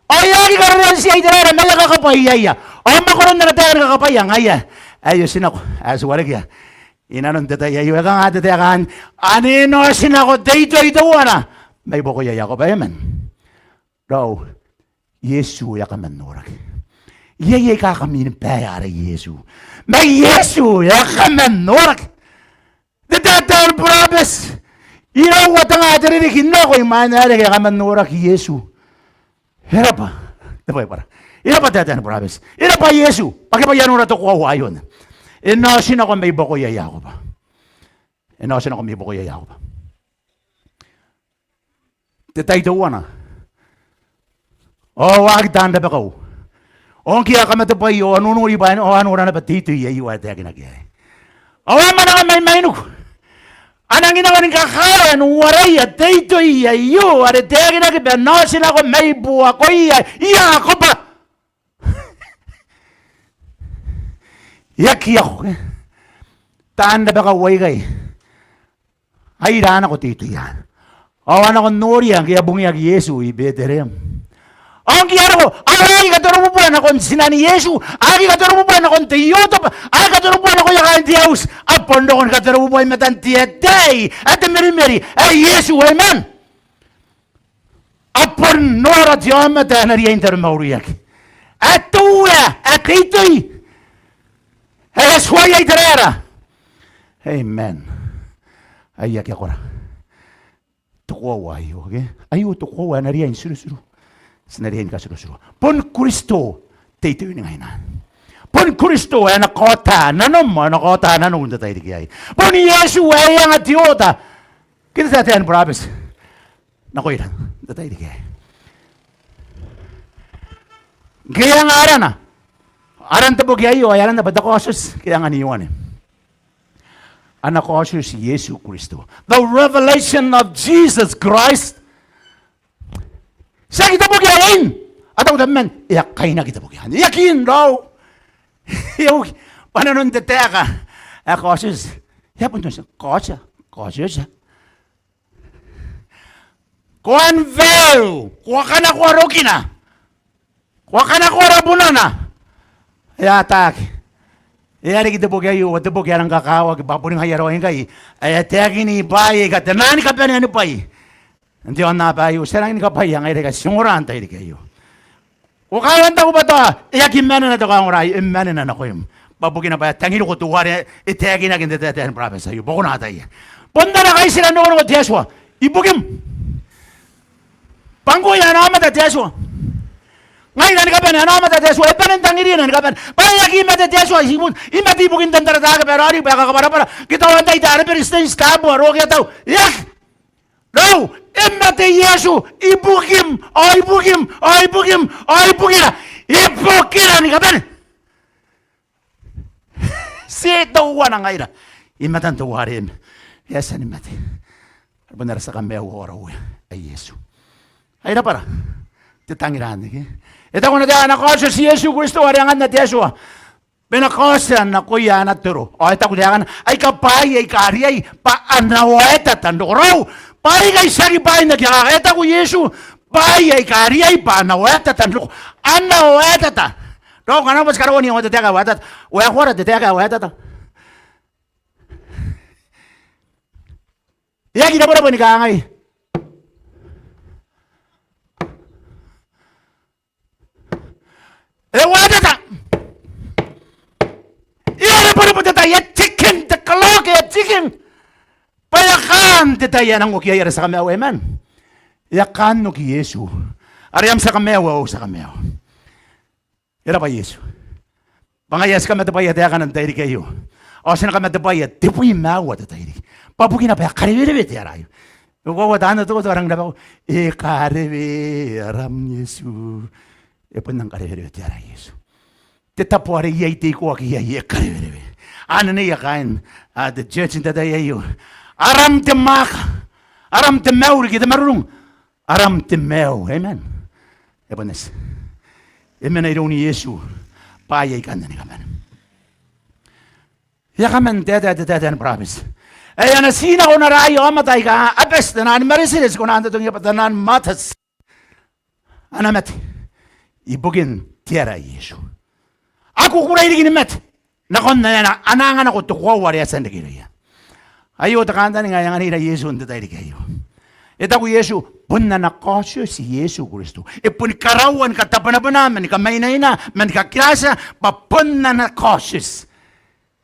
ao e aki karereantia Iteraera ma e a kakabwaiaia. Ao mwakoron ana taeka ni kakabwaia ngaia ae e otinako ae ti warekia inanon te tai aio. E kanga te taeka anne? Ane e na otinako te itoi teuana mai buakoia Iakoba. Amen. Raou, Iesu e a kaman noraki. Iai aika kaminibaea ara Iesu, ma Iesu e a kaman noraki. Te taetae ni burabeti, iraua te nga te ririki n nako imwain ae e reke e a kaman noraki Iesu. E raba te Baibara, e raba taetae ni burabeti, e raba Iesu bwa ke bwa e a nora te koaua aio. E na otinako mai buakoia Iakoba. E na otinako mai buakoia Iakoba. Te tai teuana ao a aki taan rabakau. Ao ngke a kamatebwai ao a nonori bwa ao a nora naba te itoi aio ae taekinaki aei. Ao a mwananga mai mainiku, a nangi nako ni kakaea n uaraia te itoi aio are taekinaki bwa e na otinako mai buakoia Iakoba. E aki iako, e, taan rabakau aikai. Ai ra nako te itoi anne ao a nako n noria ngke e a bungiaki Iesu i Betereem. Ao ngke a roko ao a aki katorobubua nakon tinan Iesu, a aki katorobubua nakon te ioteba, a aki katorobubua nakoia kaain te auti. A bon roko ni katorobubua i matan te ataei ae te merimeri ae Iesu. Amen. A bon nora te aomata ae na riai n taromauriaki, ae te Uea, ae te itoi, ae e a tuaia Iteraera. Amen. Ai akea kora. Te koaua aio, ke? Aio te koaua ae na riai n tirotiroa. Ti na riai ni katirotiroa. Bon Kristo te itoi ni ngaina. Bon Kristo ae na kaota nanom ao e na kaota nanou n te tairiki aei. Bon Iesu ae e anga te oota ke te taetae ni burabeti nakoira n te tairiki aei. Ngke e anga arana, aran te boki aio, ao e arana bwa te Kaotioti, ke e anga n Ioane. Ana Kaotioti Iesu Kristo. The revelation of Jesus Christ. Tiaki te boki ae e in. A taku tabeman, e a kainaki te boki anne. E aki in raou. E uki bwa nanon te taeka ae Kaotioti. E a bon tia, Kaotia, Kaotiotia. Ko unveil, ko a kanakoa rokina, ko a kanakoa rabunana. E ataaki. E a riki te boki aio, te boki ae rang kakawaki bwa boni ngaia raoi ngkai ae a taekini bwaai aika taian kabanea ni bwai n te aonnaba aio. Ti a rangi ni kabwaia ngaira aika ti ongora n tairiki aio. Ko kawa n taku bwa tao e aki manena te kaongora aei, e manena nakoim. Bwa bukina bwa e tangiriko teuare e taekinaki n te taetae ni burabeti aio. Bwa ko na ataia, bon ana kaitira n rongorongo te Atua ibukim. Bwa ngkoe ana aomata te Atua. Ngaira ni kabane ana aomata te Atua. E bane n tangirira ni kabane. Bwa e aki mate te Atua, i bon, i mate ibukin tan tarataake bwa e raoiroi bwa e kakabwarabwara. Ke tao antai te Arebere, Staines, Kabua, Rokea, tao. E aki. Raou, e mate Iesu ibukim, ao ibukim, ao ibukim, ao ibukira. Ibukira ni kabane. Ti teuana ngaira i matan teuare e a tia ni mate. Are bon ara tia kamaiu ao ara Uea ae Iesu. Ai rabwara te tangira anne, ke? E taku ana taeka ana Kaotioti Iesu Kristo are anganna te Atua bwa e na kaotia nakoia ana toro. Ao e taku taekana, aika bwaai aika riai bwa a na oaetata n roko. Raou, bwaai aika tiaki bwaai n aki akaka. E taku Iesu, bwaai aika riai bwa a na oaetata n roko. A na oaetata. Raou, ngkana bwa ti karaua n iangoa te taeka ae oaetata. Waekoa ra te taeka ae oaetata? E aki rabwarabwa ni kangai, e oaetata. E a rebwerebwe te tai, e a ticking, the clock, e a ticking. Bwa e a kaan te tai ae e nang oki iai ara tia kamaiu, amen. E a kaan oki Iesu. Are am tia kamaiu ao au tia kamaiu. E rabwa Iesu. Bwa ngaia ae ti kamatebwaia taekana n tairiki aio. Ao ti na kamatebwaia tebwi ma aua te tairiki. Bwa bukina bwa e karewerewe te ara aio. E koaua taan totokoto a rang rabakau, e karewe aram Iesu. E bon nang karewerewe te ara Iesu. Te tabo are iai te ikoaki iai e karewerewe. Anne neia kaain, a, te church n te tai aio. Aram te mwaaka, aram te mauri ke te marurung, aram te maiu. Amen. E bon eti. E mena iroun Iesu bwaai aikanne ni kabane. E a kaman taetae te taetae ni burabeti ae a na tii nako n ara aomata aika a bati, taian maretireti, kona n totongia bwa taian martyrs. A na mate ibukin te ara ae Iesu. A kukurei riki ni mate nakon ae a na, a na anga nako te koaua are e a tia n reke irouia. Aio te kantaninga ae anganira Iesu n te tairiki aio. E taku Iesu, bon ana Kaotioti Iesu Kristo. E boni karaua ni katabwanabwana ma ni kamainaina ma ni kakiratia bwa bon ana Kaotioti.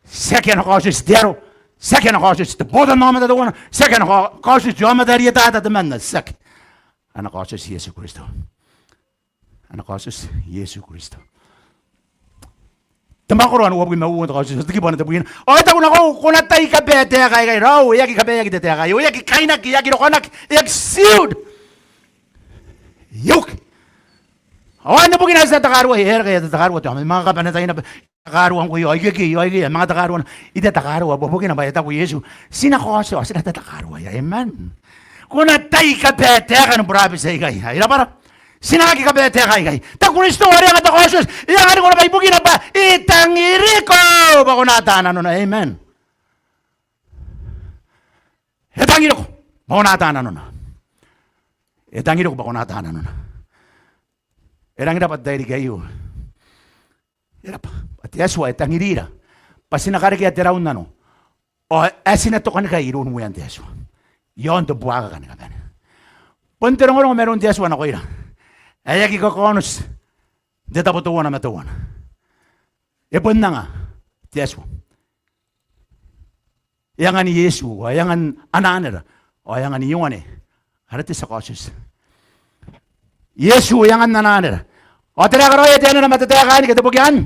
Tiaki ana Kaotioti te aro, tiaki ana Kaotioti te botannaomata teuana, tiaki ana Kao-, Kaotioti aomata rietata temanna, tiaki. Ana Kaotioti Iesu Kristo. Ana Kaotioti Iesu Kristo. Te mwakoro ae uabwi ma uoua n te Kaotioti, te kibu ae tebwina. Ao e taku nakoiu, ko na tai kabae taeka aikai. Raou, e aki kabaeaki te taeka aio, e aki kainaki, e aki rokanaki, e aki sealed. Iuk. Ao anne bukina ae ti a takaruai, e a reke ae ti a takarua te aomata, manga kabanea taina bwa takarua ngkoe, ao ikekei, ao ikekei, manga takarua. I tatakarua, bwa bukina bwa e taku Iesu, ti na kaotia, ti na tatakaruaia. Amen. Ko na tai kabae taeka ni burabeti aikai. Ai rabwara. Ti na aki kabae taeka aikai. Te Kristo are e anga te Kaotioti, e anga riki naba ibukina bwa e tangiriko bwa ko na ata nanona. Amen. E tangiriko bwa ko na ata nanona. E tangiriko bwa ko na ata nanona. E rangi n rabwa te tairiki aio. E rabwa bwa te Atua e tangirira bwa ti na karekea te raunnano ao ae ti na tokanikai iroun Uean te Atua iaon te buakaka ni kabane. Bon te rongorongo mairoun te Atua nakoira ae aki kakaonoti n te tabo teuana ma teuana. E bon anga te Atua E angan Iesu, ao e angan ana anera, ao e angan Ioane, ara te tia kaotioti. Iesu e angan ana anera. Ao tera ae karaoia te anera ma te taeka anne ke te boki anne?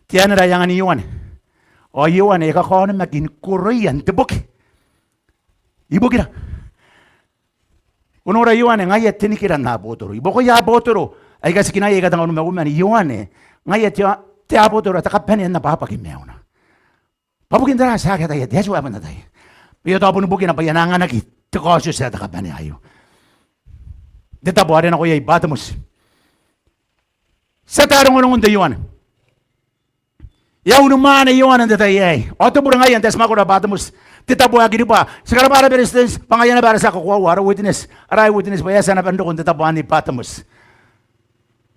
Te anera e angan Ioane. Ao Ioane e kakaonimaki ni koroia n te boki. Ibukira? Ko nora Ioane, ngaia te nikira n abotoro. I buakoia abotoro aika tikiraoi aika tengaun ma uoman, Ioane ngaia te, te abotoro ae te kabanea n ababaki maiuna. Bwa bukin tera? Ti aki ataia, te Atua ae bon ataia. Bwa e a tau boni bukina bwa e a na anganaki te kaotioti ae te kabanea aio n te tabo are e nako iai Batimoti. Ti ata rongorongon te Ioane. E a unimwaane Ioane n te tai aei. Ao te bure ngaia n te ati mwakoro ae Batimoti, te tabo ae Kiriba. Ti karabwa ara beretitenti bwa ngaia naba ara tia kakoaua, ara witness, ara eye witness bwa e a tia naba n roko n te tabo anne i Batimoti.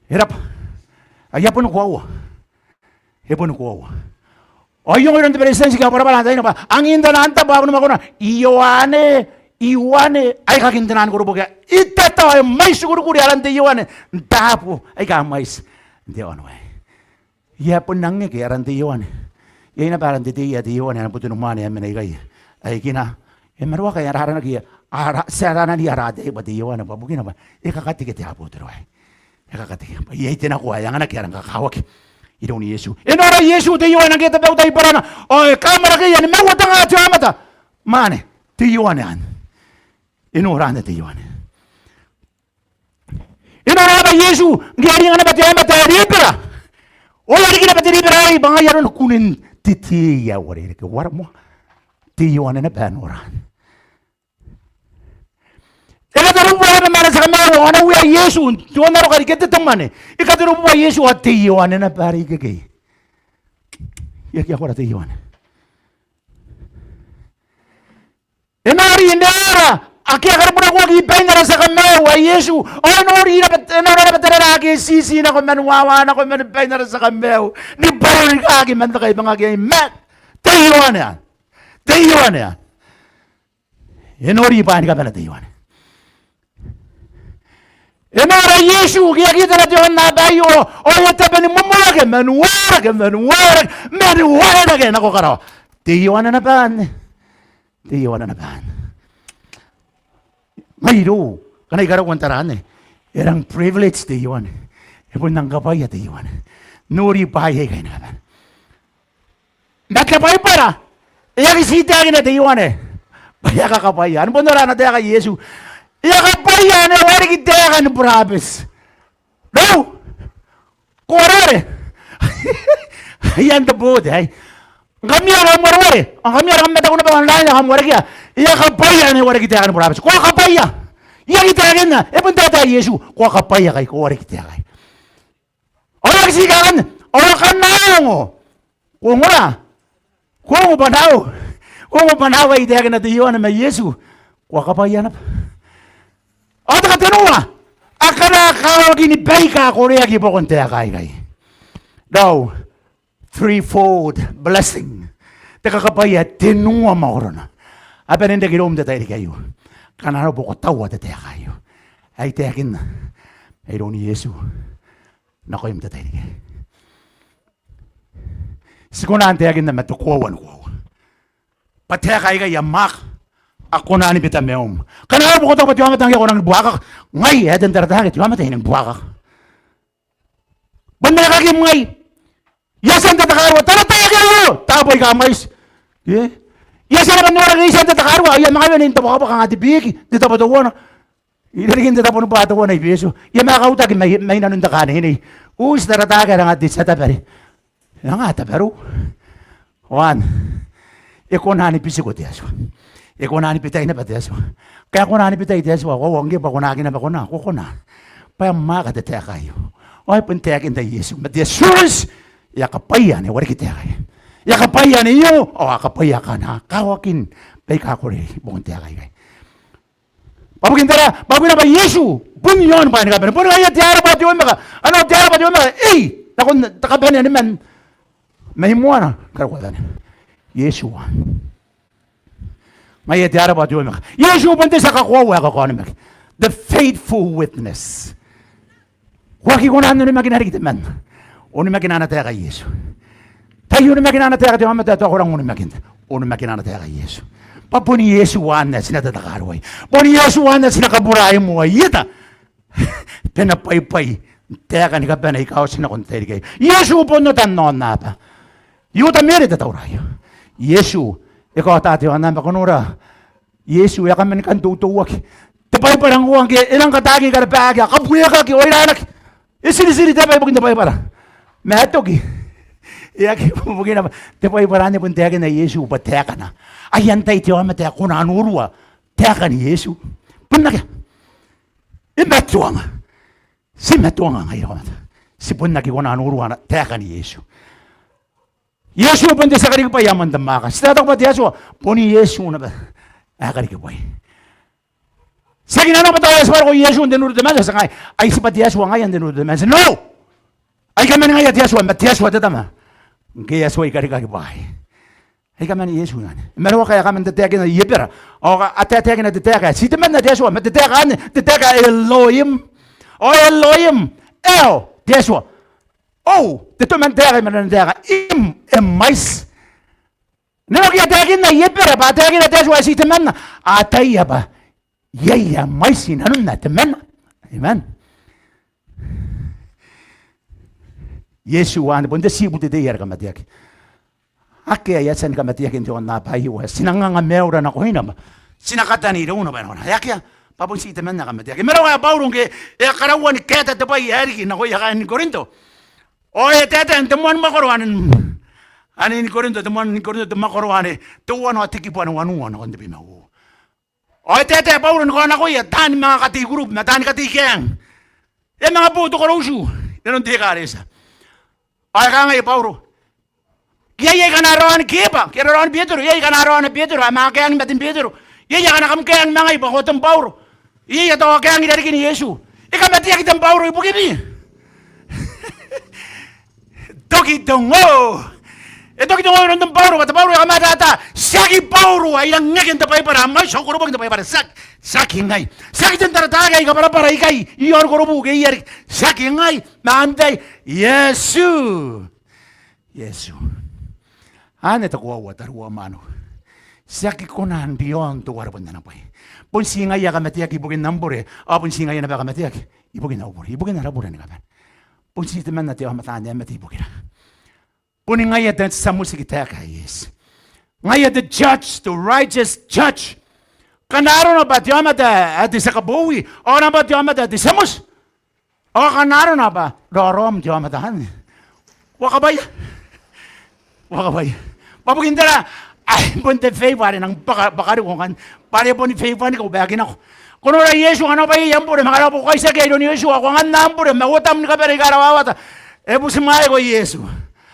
E rabwa. Ao e a boni koaua. E boni koaua. Ao e ongo iroun te beretitenti ngke e a bwarabwara n taina bwa angin taian tabo a boni mwakona Ioane, Ioane ae kakin te naan koroboki. I tata ao e mwaiti kurikuri aran te Ioane n taabo aika mwaiti n te aono aei. E a bon nang eke aran te Ioane. Iai naba aran te tei ae te Ioane ae na butimwaane ae mena ikai. Ae kina, e maruaka ae ara aranaki, ara, ti ara anania ara ataei bwa te Ioane bwa bukina bwa e kakateke te abotoro aei. E kakateke bwa iai te nako ae anganaki aran kakawaki iroun Iesu. E nora Iesu te Ioane ngke e tabe utai i barana ao e kamwarakeia ni mauatanga te aomata. Mwaane, te Ioane anne. E nora anne te Ioane. E nora naba Iesu ngke e a ringa naba te aomata ae Ribera. Ao e a riki naba te Ribera aei bwa ngaia aroni kunin te tei ae uarereke. Uara moa, te Ioane naba ae nora anne. E katerububua naba ma ana tia kamaiu ao ana uea Iesu n te onnaroka riki, te mwane. E katerububua Iesu ao te Ioane naba are ikekei. E aki akora te Ioane. E nori nera ake a karibunakoaki i bain ara tia kamaiu ae Iesu. Ao e nori naba, e nora naba tarara ake e titi nako man wawa nako man bain ara tia kamaiu ni bwarorikaki man te kaibangaki aei. Ma te Ioane anne. Te Ioane anne. E nori bwaai ni kabane te Ioane. E nora Iesu ngke e a kitana te aonnaba aio ao e a tabe ni momoake man waerake, man waerake, man waerake nako karawa. Te Ioane naba anne. Te Ioane naba anne. Ngai irou, ngkana I karaua n tara anne, e rang privilege te Ioane. E bon rang kabwaia te Ioane. Nori bwaai aikai ni kabane. Ma te Baibara e aki tii taekina te Ioane bwa e a kakabwaia. Anne bon nora ana taeka Iesu. E a kabwaia ane e wareki taeka ni burabeti. Raou, ko wareware. Ai anne te booti aei. Ngkami ae kam wareware, ngkami ae kam mataku naba online ae kam warekia. E a kabwaia ane e wareki taeka ni burabeti. Ko a kabwaia. I aki taekinna, e bon taetae Iesu. Ko a kabwaia kai, ko wareki taeka aei. Ao e aki tii kaekan, ao akana ongo. Ko ongora. Ko ongo bwa nao. Ko ongo bwa nao ae I taekina te Ioane ma Iesu. Ko a kabwaia naba. Ao te katenua. Akana a kakawaki ni baika koreaki i buakon taeka aikai. Raou, threefold blessing. Te kakabwaia ae tenua mwakorona a bane n reke iroum n te tairiki aio. Ngkana arona bwa ko taua te taeka aio ae I taekinna mairoun Iesu nakoim n te tairiki aei. Ti kona n taekinna ma te koaua ni koaua bwa taeka aikai a mwaaka, a kona ni bita maium. Ngkana arona bwa ko taku bwa te aomata ngkoe ko rangi ni buakaka, ngai ae I a tia n taratara ke te aomata ae I rangi ni buakaka. Bon aekakim ngai. I a tia n tatakarua, tara taekan aio, taabo aika mwaiti. Ke? I a tia naba n noraki, I a tia n tatakarua, I a manga wene n te bwakabwaka, kanga te biki, n te tabo teuana. Irarikin te tabo nibwa teuana i Betio. I a manga kautaki mai, mai nanon te kaa neinei. Uti, tara taekan ae kanga te tia tabare. E kanga tabarou. Ao anne, e kona ni bitiko te Atua. E kona ni bitai naba te Atua. Ngkae e kona ni bitai te Atua, ao ngke bwa ko na aki naba kona, ko kona. Bwa e mwaaka te taeka aio. Ao e bon taekinna Iesu ma te assurance, e a kabwaia ane e wareki taeka aei. E a kabwaia ane io, ao a kabwaia akana a kawakin baika korei i buakon taeka aikai. Bwa bukin tera? Bwa bukina bwa Iesu bon iaon bwaai ni kabane. Boni ngaia te Arabwa, te Omeka. Anne te Arabwa, te Omeka. Ei, nakon te kabanea ni man mai moana, karokoa bane. Iesu. Ngaia te Arabwa, te Omeka. Iesu bon te tia kakoaua ae kakaonimaki. The faithful witness. Ko aki kona n onimakina riki temanna. Onimakina ana taeka Iesu. Tai onimakina ana taeka te aomata ae tao ko rang onimakinna. onimakina ana taeka Iesu. Bwa bon Iesu anne ae ti na tatakaruai. Bon Iesu anne ae ti na kaburaimoa ieta. Bwa e na bwaibwai n taeka ni kabane aika a oti nako n te tairiki aei. Iesu bon otan aonnaba. Iuta Meere te taura aio. Iesu e kaota te aonnaba, ko nora. Iesu e a kaman kan toutouaki. Te Baibara ngkoa ngke e rang kataaki, e karabaaki, a kabuekaki, oiranaki. E tiritiri te aba ibukin te Baibara. Ma e toki. E aki bukina bwa te Baibara anne bon taekinna Iesu bwa taekana. Ai antai te aomata ae kona n urua taekan Iesu? Bon akea. E matoa nga. Ti matoa nga ngaira aomata. Ti bon aki kona n urua taekan Iesu. Iesu bon te tia karikibwai ae moan te mwaaka. Ti taku bwa te Atua, bon Iesu naba ae karikibwai. Tiaki nanona bwa tao e a tibwa roko Iesu n te nuru temanti, tiaki. Ai tibwa te Atua ngaia n te nuru temanti. No! Ai kaman ngaia te Atua, ma te Atua te Tama. Ngke e a tuai karikaki bwaai, ai kaman Iesu anne. Ma raoi ngkai a kaman tataekina I-Ebera. Ao a tataekina te taeka ae ti temanna te Atua, ma te taeka anne, te taeka Elohim. Ao Elohim, El, te Atua. Ao te toman taeka i marenan taeka, Im, e mwaiti. N na oki a taekinna I-Ebera bwa a taekina te Atua ae ti temanna, a ataia bwa iai ae mwaiti i nanona, temanna. Amen. Iesu anne bon te tibu te tei are kamateaki. Akea ae a tia ni kamateaki n te aonnaba aio ae ti na nganga maiura nakoina bwa ti na katani irouna bwa e na kona. Akea, bwa bon ti temanna ae kamateaki. Ma raoi ngkai Bauro ngke e a karaua ni kaeta te bwai ae riki nakoia kaain Korinto, ao e taetae n te moan mwakoro anne, anne ni Korinto, te moan ni Korinto, te mwakoro anne teuana ao te kibu ae wanua nakon te tebwi ma uoua. Ao e taetae Bauro ni kaonakoia taani manga katei kurubu ma taani katei kaeng. E a manga bo te karoutu inanon te ekaretia. Ao e kangai Bauro, iai aika a na raoni Kepa, ke a na raoni Betero, iai aika a na raona Betero, a manga kaeng i maten Betero. Iai aika a na kam kaeng ma ngai bwa ko Ten Bauro. Iai ae tao kaeng i rarikin Iesu. E kamateaki Ten Bauro ibukimi. Toki te ongo. E toki te ongo iroun Ten Bauro, bwa Ten Bauro e kamatata. Tiaki Bauro ae e rangi n reke n te Baibara, a mwaiti ao koroboki n te Baibara. Tiaki, tiaki ngai. Tiaki ten taratara aika kabwarabwara ikai, i aon korobu ke i riki. Tiaki ngai, ma antai? Iesu. Iesu. Anne te koaua, tariu ao mwaneu. Ti aki kona n riaon teuare bon ana bwai. Bon ti ngaia ae kamateaki ibukin am bure, ao bon ti ngaia naba ae kamateaki ibukin au bure, ibukin ara bure ni kabane. Bon ti temanna te aomata anne ae mate ibukira. Boni ngaia te tia motiki taeka ae eti. Ngaia te judge, the righteous judge. Ngkana arona bwa te aomata ae te tia kabowi, ao naba te aomata ae te tia moti. Ao ngkana arona bwa raoraom te aomata anne, uakabwaia. Uakabwaia. Bwa bukin tera? Ai bon te favour are e nang bwaka, bwakariko ngkanne. Bwa are boni favour-niko bwa e aki nako. Ko nora Iesu, ngkana ko bwaia am bure, ma ngkana ko bwaka, ko kaitiaki iroun Iesu, ao ko anganna am bure ma uotam ni kabane aika rawawata. E butimwaeko Iesu.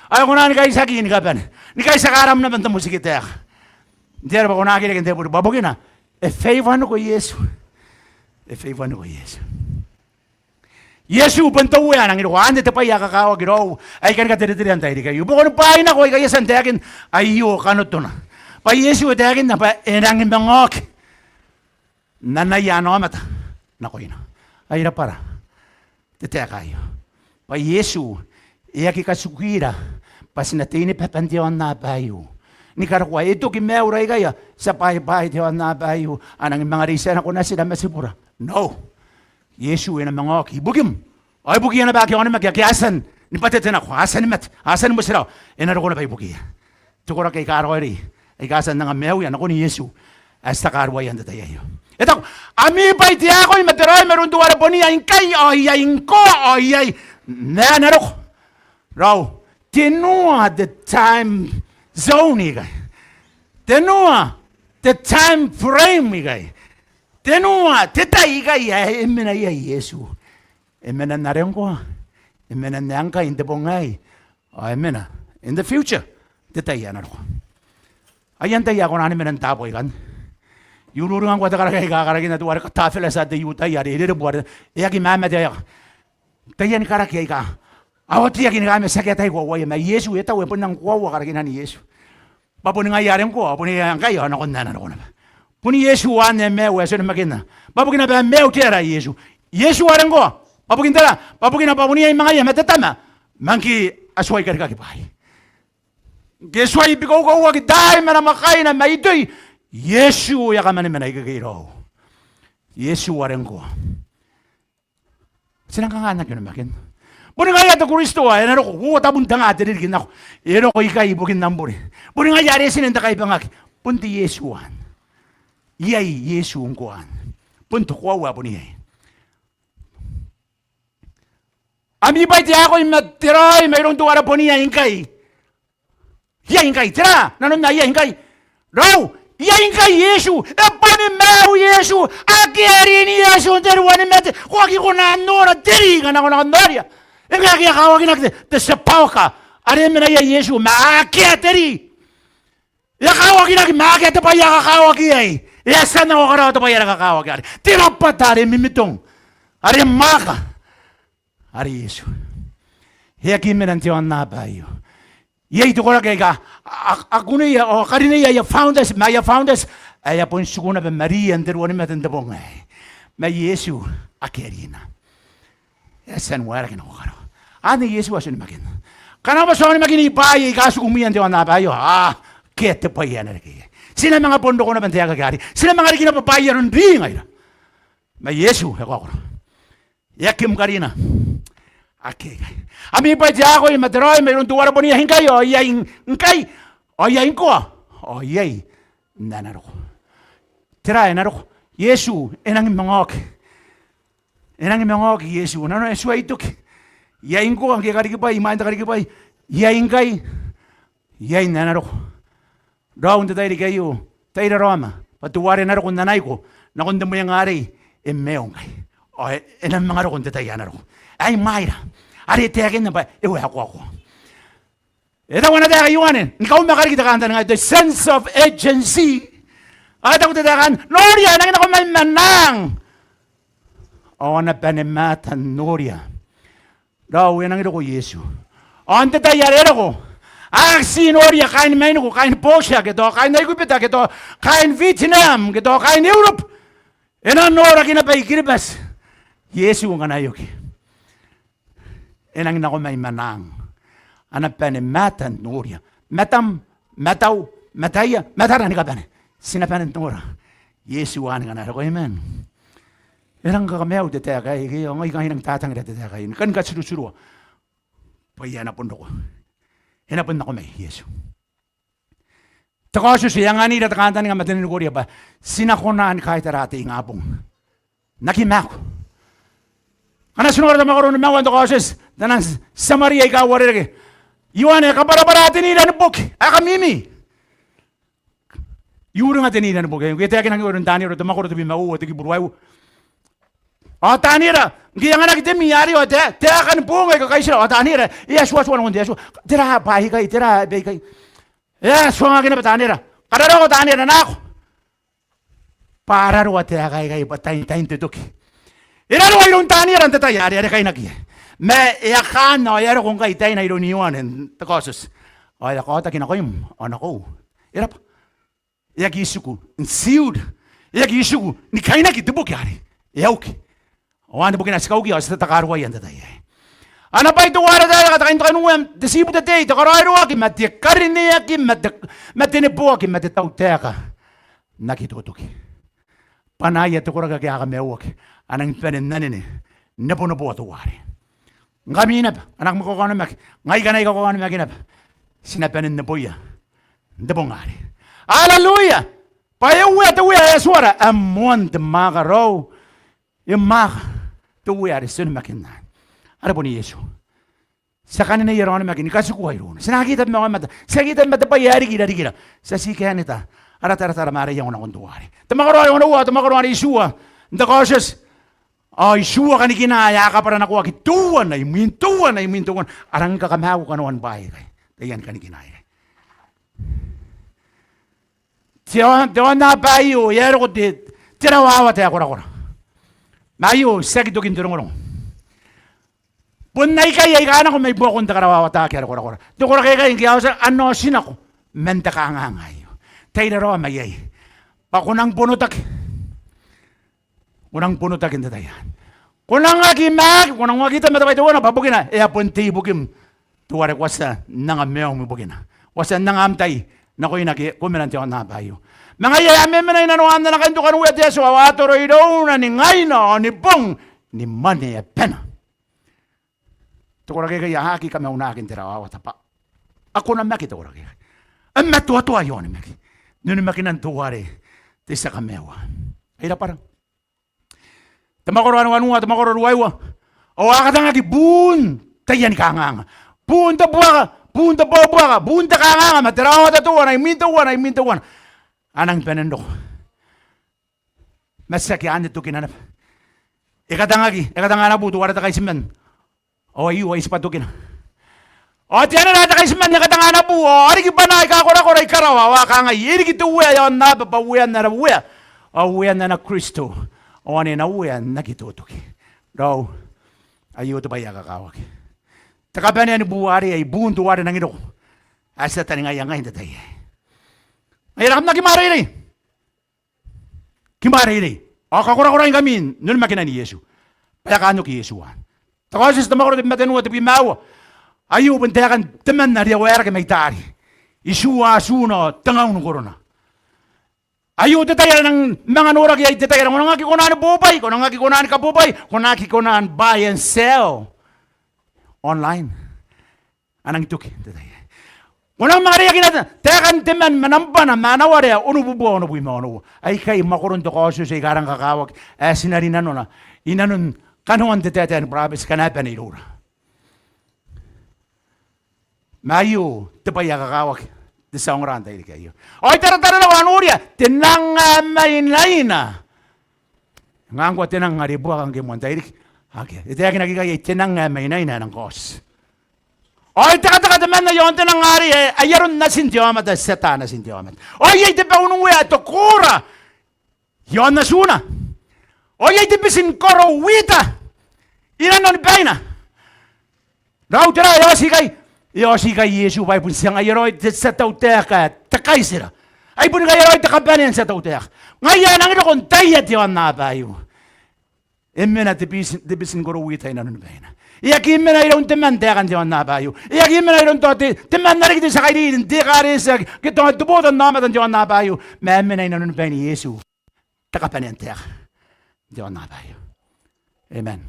Ao e kona ni kaitiaki ni kabane, ni kaitiaka aram naba n te motiki taeka. N te aro bwa ko na aki reke n te bure, bwa bukina e favour-niko Iesu. E favour-niko Iesu. Iesu bon te Uea ae nangi roko. Anne te bwai ae kakawaki raou aika ni katereterea n tairiki aio. I bukoni bwaai nako aika I a tia n taekin aio kanotona. Bwa Iesu e taekinna bwa e nangi manga oki n anaia ana aomata nakoina. Ai rabwara te taeka aio. Bwa Iesu e aki katikira bwa ti na tei ni baba n te aonnaba aio. Ni karokoa e toki maiura aika a tia bwaibwai te aonnaba aio, a nangi manga reitia nako natira ma tibura. No. Iesu e na manga oki ibukim. Ao ibukia naba ake a onimaki, ake a tia ni bwatete nako, a tia ni mate, a tia ni motirawa, e na roko naba ibukiia. Te koraki aika raoiroi aika a tia n anga maiuia nakon Iesu ae ti takaruaia n te tai aio. E taku, ami bwai taekoi ma te raoi ma iroun teuare bon iai ngkai ao iai ngkoa ao iai ma e na roko. Raou, tenua te time zone ikai. Tenua te time frame ikai. Tenua te tai ikai ae e mena iai Iesu. E mena n are ngkoa, e mena n ae ngkai n te bong aei, ao e mena in the future, te tai ae na roko. Ai antai ae kona ni mena n taabo aikanne? I ururinga ngkoa te karaki aika a karakinna teuare katafelatia te I-Iutaia are e rerebu are e aki mamate aika. Taiani karaki aika a otiaki ni kaema tiaki ataei koauaia, ma Iesu e taua, e bon nang koaua karakinan Iesu. Bwa boni ngaia are ngkoa, boni ngaia ngkai ao nakon ae na roko naba. Bon Iesu anne ae maiu ae ti onimakinna. Bwa bukina bwa e maiu te ara Iesu. Iesu are ngkoa. Bwa bukin tera? Bwa bukina bwa bon iai ma ngaia ma te Tama. Ma ngke a tuai karikaki bwaai, Ngke e tuai bikauaki taai ma namwakaina ma itoi, Iesu e a kaman mena ikekei raou. Iesu are ngkoa. Ti nang kanga n aki onimakinna? Boni ngaia te Kristo ae e na roko, uoua tabun te nga te ririki n nako. E roko ikai ibukin am bure. Boni ngaia are e tine n te kaibangaki. Bon te Iesu anne. Iai Iesu ngkoa anne. Bon te koaua ae bon iai. Ami bwai te akoi ma te raoi mairoun teuare bon iai ngkai. Iai ngkai, tera nanom ae iai ngkai? Raou, iai ngkai Iesu, e boni maiu Iesu, akea rin Iesu n te ruanimate, ko aki kona n nora te ri ngkana ko nako n noria. E ngae ngke e a kawakinaki te, te sepulchre, are e mena iai Iesu, ma akea te ri. E a kawakinaki, ma akea te bwai ae kakawaki iai. E a tia n karaoa te bwai are kakawaki are. Te rabwata are mimitong. Are mwaaka. Are Iesu. E aki mena n te aonnaba aio. Iai te koraki aika a, a, a kuneia ao a karineia aia founders, ma aia founders ae a bon tiku naba ma riia n te ruanimate n te bong aei. Ma Iesu akea rina. E a tia n waerake nako karawa. Anne Iesu ae ti onimakinna. Ngkana bwa ti onimakinna i bwaai aika a tiku mwiia n te aonnaba aio, a, akea te bwai ae na reke iai. Ti na manga bon roko naba n te aekaki arei. Ti na manga riki naba bwaai aron ri ngaira. Ma Iesu e kaokoro. E aki mkarina. Akea ikai. Ami bwai te akoi ma te raoi mairoun teuare bon iai ngkai, ao iai ngkai, ao iai ngkoa, ao iai n ae na roko. Tera ae na roko? Iesu e nangi manga oki. E nangi manga oki Iesu. Nanona e tuai toki. Iai ngkoa ngke e karikibwai, imwain te karikibwai. Iai ngkai, iai n ae na roko. Raou, n te tairiki aio, tai raraoma bwa teuare e na roko n anaiko nakon te mwenga arei, e maiu ngkai. Ao e, e na manga roko n te tai ae na roko. Ae imwaira are e taekinna bwa e waekoakoa. E taku ana taeka Ioane, ni kaumaka riki te kantaninga aio, the sense of urgency. Ao e taku te taeka anne, noria, e nangi nako mai manang. Ao a na bane matan noria. Raou, e nangi roko Iesu. Ao n te tai are e roko, a aki tii noria kaain Mainiko, kaain Botia ke tao kaain Aikubita ke tao kaain Vietnam ke tao kaain Europe. E na noraki naba i Kiribati Iesu ngkana e oki. E nangi nako mai manang. A na bane matan noria. Matam, matau, mataia, matara ni kabane. Ti na bane n nora Iesu anne ngkana e roko. Amen. E rang kakamaiu te taeka aei, ke ao ngai I kangai I nang tatangira te taeka aei ni kan katirutirua bwa e a na bon roko. E na bon nako mai Iesu. Te Kaotioti e anganira te kantaninga ma te ninikoria bwa ti na kona ni kaitara te ingabong n aki maaku. Ngkana ti nora te mwakoro ni maua n te Kaotioti, taian Samaria aika uarereke, Ioane e kabwarabwara tenira ni boki ae kamimi. E uringa tenira ni boki aei ngke e taekinaki iroun Taniera, te mwakoro tebwi ma uoua, te kibu ruaiwa. Ao Taniera, ngke e anganaki te mi arei ao te, te aeka ni boong aika kaitira, ao Taniera e a tuatua nakon te Atua. Tera bwaai aikai, tera bwaai aikai? E a tuangaki naba Taniera. Kararoako Taniera, nako. Bwa a raroa taeka aikai bwa tain, tain te toki. E raroa iroun Taniera n te tai are, are e kainaki iai. Ma e a kaan ao e a roko ngkai taina iroun Ioane n te Kaotioti. Ao e a kaotaki nakoim ao nakoiu. E raba. E aki tiku n sealed. E aki tiku ni kainaki te boki arei. E a uki. Ao anne bukina ti kaukia ao ti tatakarua n te tai aei. Ana bwai teuare taekana te kaintokanuea, te tibu te tei, te karaoiroaki ma te karineaki ma te, ma te neboaki ma te tautaeka n aki totoki. Bwa n aia te koraki ake a kamaiuaki a nangi bane n anene neboa teuare. Ngkami naba, ana mwakoro ae onimaki, ngai ngkana I kakaonimaki naba, ti na bane n neboia n te bong arei. Aleluia! Bwa e uea te Uea ae Atuara, ae moan te mwaaka raou. E mwaaka te Uea are ti onimakinna. Are bon Iesu. Ti a kanineia ara onimaki ni katikua irouna. Ti na aki tabe ma aomata. Ti aki tabe ma te bwai ae riki irarikira. Ti a tii kaenita ara taratara ma ara iango nakon teuare. Te mwakoro ae onoua, te mwakoro are itiua n te Kaotioti. Ao itiua kanikina ae a kabwaranakoaki teuana imwin teuana imwin teuana. A rangi ni kakamaiu kanoan bwaai aikai. Taiani kanikina aikai. Te aon, te aonnaba aio e a roko te, te rawawata ae korakora. Ma aio tiaki tokin te rongorongo. Bon aikai aika a nako mai buakon te karawawataki are korakora. Te koraki aikai ngke a oti, a na otinako man te kanganga aio. Tai raraoma iai. Bwa ko nang bonotaki. Ko nang bonotaki n te tai anne. Ko nang aki maaki, ko nang aki tabe ma te bwai teuana bwa bukina e a bon tei ibukim teuare ko a tia n anga maium ibukina. Ao ti a nang am tai nakoina ke ko mena n te aonnaba aio. Ma ngaia ae a memena i nanoan ana kaintokanuea te Atua, ao a toro irouna ni ngaina ao ni bong ni mwaneabana. Te koraki aikai a aki kamaunaki n te rawawata bwa a konamaki te koraki aikai. A matoatoa aia onimaki n onimakinan teuare te tia kamaiua. Ai rabwara. Te mwakoro ae wanua, te mwakoro ruaiwa. Ao a katangaki buun taiani kanganga, buun te buaka, buun te bwaobuaka, buun te kanganga, ma te rawawata teuana imwin teuana imwin teuana a nangi bane n roko. Ma tiaki anne tokina naba. E katangaki, e katanga ana bu teuare te kaitiman. Ao aio ai tibwa tokina. Ao te anera ae te kaitiman e katanga ana bu, ao a riki bwanaa aika korakora i karawa, ao a kangai, e riki te uea i aonnaba bwa uean ara Uea, ao uean ana Kristo, ao ane e na uea n aki totoki. Raou, aio te bwai ae kakawaki. Te kabanea ni bu arei, ai buun teuare nangi roko ae ti a taningaia ngai n te tai aei. Ngaia are kam na kimwareirei. Kimwareirei ao kakorakoraingkami n onimakinan Iesu bwa e a kaan oki Iesu anne. Te Kaotioti, te mwakoro tebwi ma tenua, tebwi ma aua. Aio bon taekan temanna are e a waerake mai taari, itiua atuna ao tengaun korona. Aio te tai are e nang manga noraki iai te tai are ko nang aki kona ni bobwai, ko nang aki kona ni kabobwai, ko nang aki kona ni buy and sell online. A nangi toki n te tai aei. Ko nang manga reiakina taekan te mwane ma nambwana ma ana ware ae onobubua onobwi ma onoua. Aikai mwakoron te Kaotioti aika rang kakawaki ae ti na rinanona inanon kanoan te taetae ni burabeti ngkana e bane iroura. Ma aio te bwai ae kakawaki, te tia ongora n tairiki aio. Ao I taratara nako ao I noria te nang ae mainaina. Ngkoa te nang are buaka ngke moan tairiki. Akea. E taekinaki ikai, te nang ae mainaina ae nang kaoti. Ao e tekateka temanna i aon te nang arei ae ai aron natin te aomata, Tiataan natin te aomata. Ao iai te bau n uea ae te koora i aon atuna. Ao iai te biti ni koro wita inanon baina. Raou, tera ae e oti ikai? E oti ikai Iesu bwa e bon tia ngaia raoi te tia tautaeka ae te kaitira. Ai bon ngaia raoi te kabanea n tia tautaeka. Ngaia ae nangi roko n taia te aonnaba aio. E mena te biti, te biti ni koro wita inanon baina. E aki mena iroun temanna taekan te aonnaba aio. E aki mena iroun tao te, temanna riki te tia kairiri n te ekaretia ke tao te botannaomata n te aonnaba aio. Ma e mena inanon bain Iesu te kabanea n taeka n te aonnaba aio. Amen.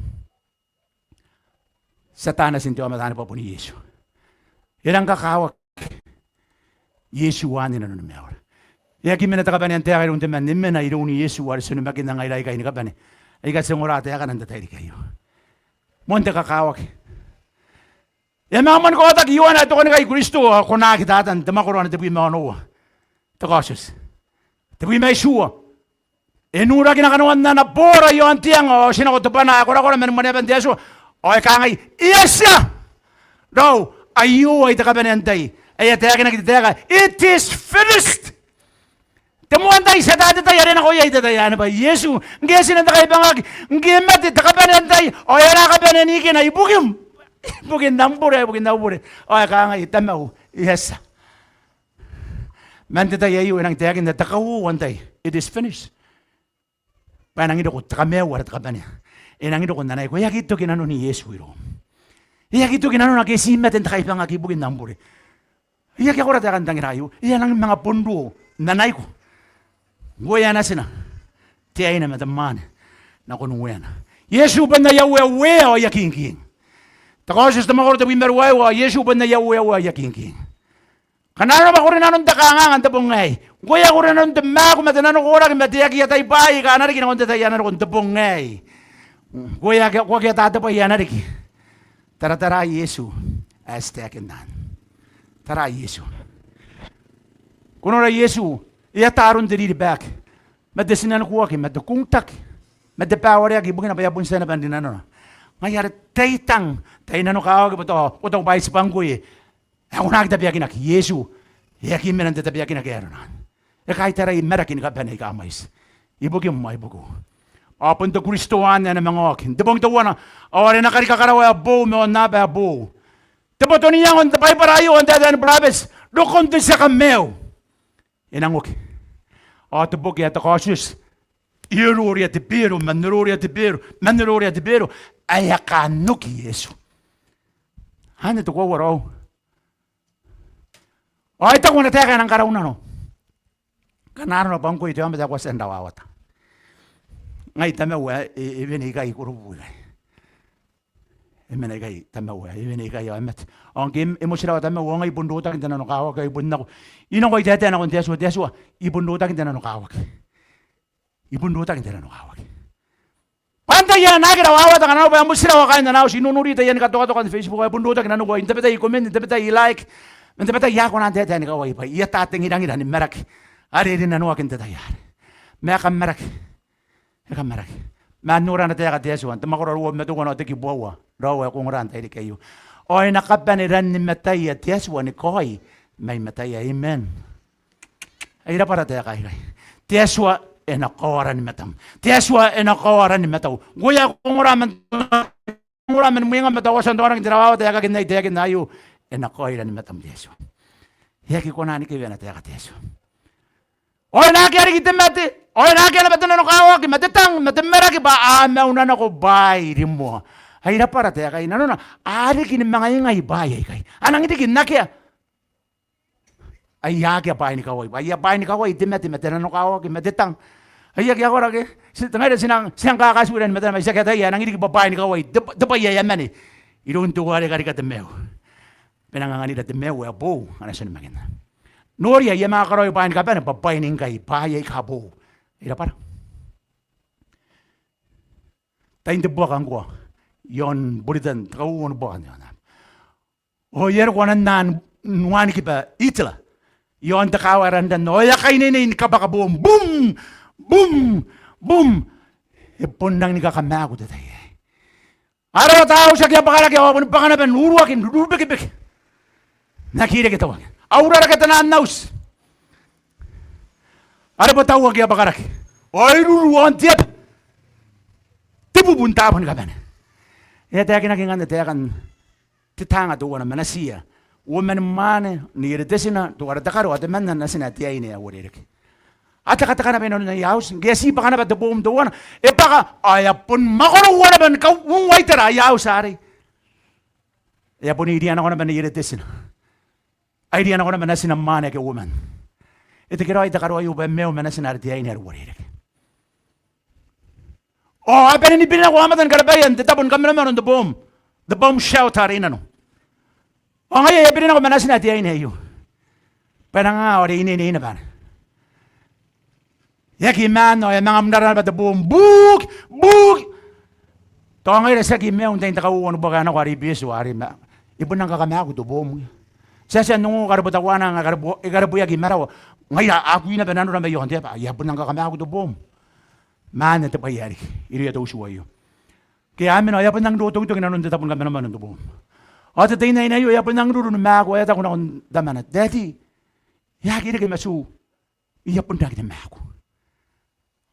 Tiataan natin te aomata anne bwa bon Iesu. E rang kakawaki Iesu anne inanon maiura. E aki mena te kabanea n taeka iroun temanna, e mena iroun Iesu are ti onimakinna ngaira aikai ni kabane aika ti ongora taekana n te tairiki aio. Moan te kakawaki. E a manga moani kaotaki Ioane ae tokanikai Kristo ao konaaki Tatan, te mwakoro ae tebwi ma onoua. Te Kaotioti, tebwi ma itiua. E nurakina kanoan ana boora i aon te anga ao e otinako te bwanaa ae korakora mani maneaban te Atua. Ao e kangai, e a tia. Raou, aio ai te kabanea n tai ae e a taekinaki te taeka, it is finished. Te moan tai, ti ata te tai are nako iai te tai anne bwa Iesu, ngke e tina te kaibangaki, ngke e mate, te kabanea n tai, ao e a kabanea n ikena ibukim, ibukin am bure, ibukin au bure. Ao e kangai, Tamau, e a tia. Man te tai aio e nangi taekinna te kauoua n tai, it is finished. Bwa e nangi roko te kamaiu are te kabanea. E nangi roko n anaiko. E aki toki nanoni Iesu iroum. E aki toki nanona ke ti mate n te kaibangaki ibukin am bure. E aki akora taekan tangira aio. E a nangi manga bon ruo n anaiko. Ngkoe ae natina, te aine ma te mwaane nakon ueana. Iesu bon aia Uea uea ao aia King king. Te Kaotioti, te mwakoro tebwi ma ruaiwa, Iesu bon aia Uea uea ao aia King king. Ngkana arona bwa ko rinanon te kanganga n te bong aei, ngkoe ae ko rinanon te maaku ma te nanokoraki ma te aki atai bwaai aika a na riki nakon te tai ae na roko n te bong aei, ngkoe ae ko aki ata te bwai ae na riki, taratara Iesu ae ti taekinna anne. Tara Iesu. Ko nora Iesu, e ata aron te riri baaki ma te tinanikuaki ma te kungutaki ma te bawareaki ibukina bwa e a bon tia naba n rinanona. Ngaia are tai tang, tai nanokawaki bwa tao ko tau bwaitibwa ngkoe ae ko na aki tabeakinaki. Iesu e aki mena n te tabeakinaki ae aron anne. E kaitarai maraki ni kabane aika mwaiti ibukim ao ibukiu. Ao bon te Kristo anne ae na manga oki n te bong teuana, ao are e na karika karawa ae boou ma aonnaba ae boou. Te boto n iango n te Baibara aio ao n taetae ni burabeti, rokon te tia kamaiu, e nang oki. Ao te boki ae te Kaotioti, e ururia te bero, man ururia te bero, man ururia te bero, ae e a kaan oki Iesu. Anne te koaua raou. Ao e taku ana taeka ae nang karaunano: Kanga arona bwa ngkoe te aomata ae ko a tia n rawawata. Ngai tamau ae e, e wene ikai i Kurubu ikai. E mena ikai tamau ae e wene ikai ao e mate. Ao ngke e motirawa tamau ao ngai I bon rotaki n te nanokawaki ao I bon nako. I nako I taetae nakon te Atua, te Atua, I bon rotaki n te nanokawaki. I bon rotaki n te nanokawaki. Bwa antai ae na aki rawawata? Kanga arona bwa e a motirawa kaain ana auti, I nonori taiani katokatoka n Facebook, e bon rotaki nanou, n tabetai I comment, n tabetai I like, n tabetai I a kona n taetae ni kawai bwa I ata te ngirangira ni maraki are e rinanoaki n te tai arei. Ma e kamaraki. E kamaraki. Ma nora ana taeka te Atua n te Mwakoro ruabwi ma teuana ao te kibu aua, raou ae ko ongora n tairiki aio. Ao e na kabane ran ni mataia te Atua ni kaoi mai mataia. Amen. Ai raba ara taeka aikai. Te Atua e na kaoa ranimatam. Te Atua e na kaoa ranimatau. Ngkoe ae ko ongora man, ongora man mwengam ma tao ko a tia n aoraki n te rawawata ae kakinna i taekinna aio, e na kaoi ranimatam te Atua. E aki kona ni kewe ana taeka te Atua. Ao e na akea riki te mate, ao e na akea naba te nanokawaki ma te tang ma te maraki bwa a mauna nako bwaai rimoa. Ai raba ara taeka aikai. Nanona a riki ni manga ingai bwaai aikai. A nangi riki n akea. Ai akea bwaai ni kawai, bwa aia bwaai ni kawai te mate ma te nanokawaki ma te tang. Ai akea koraki. Ti, ngaira ti nang, ti nang kakatiwira ni matana, ma ti aki ataia ae nangi riki bwa bwaai ni kawai te, te bwai ae a mane iroun teuare karika te maiu. Bwa e nang anganira te maiu ae boou ana tionimakina. Noria, I a manga karaoi bwaai ni kabane bwa bwaai ni ngkai, bwaai aika boou. Ai raba ara. Tain te buaka ngkoa i aon Buritan, te kauoua ni buaka n te aonnaba. Ao e a roko ana naan wanikiba Hitler i aon te kaawa ae ranran, ao e a kaineinei ni kabwaka boom, boom, boom, boom. E bon rangi ni kakamaaku te tai aei. A rawata auti ake a bwakarake, ao a boni bwaka naba n uruaki n rurubekebeke n aki reke teuana. A urarake te naan auti. Are bwa tao ake a bwakarake ao e ruru aon te aba. Te bubu n taabo ni kabane. E a taekinaki ngkanne taekan te taanga teuana ma natiia. Uoman mwaane, neiere te tina, teuare te karo, ao temanna natina te aine ae uarereke. A tekateka naba i nanon aia auti, ngke e a tii bwaka naba te boom teuana, e bwaka, ao e a bon mwakoroua naba ni kaungaitara aia auti arei. E a bon iria nako naba neiere te tina. A iria nako naba natina mwaane ake uoman. E tekeraoi te karo aio bwa e maiu ma natina are te aine are uarereke. Ao a bane ni biri nako aomata ni karabaia n te tabo ni kamanomanon te boom, te bomb shelter are i nano. Ao ngaia e a biri nako ma natina te aine aio. Bwa e nang anga ao are e ineinei naba. E aki maan ao e a manga mnara naba te boom. Buuk! Buuk! Tao ngaira ti aki maiu n tain te kauoua ni buaka ae nako are i Betio arei, ma e bon nang kakamaaku te boom. Ti a tia n ongo karabo teuana anga e karabo, e karaboaki i marawa. Ngaia a kui naba nanora mai aon te aba, e a bon nang kakamaaku te boom. Ma anne te bwai ae riki irouia te utu aio. Ngke a mena ao e a bon nang rotongitong i nanon te tabo ni kamanomanon te boom. Ao te teinnaine aio e a bon nang ruru ni maaku ao e a taku nakon tamana, Daddy, e aki reke matuu. I a bon rangi ni maaku.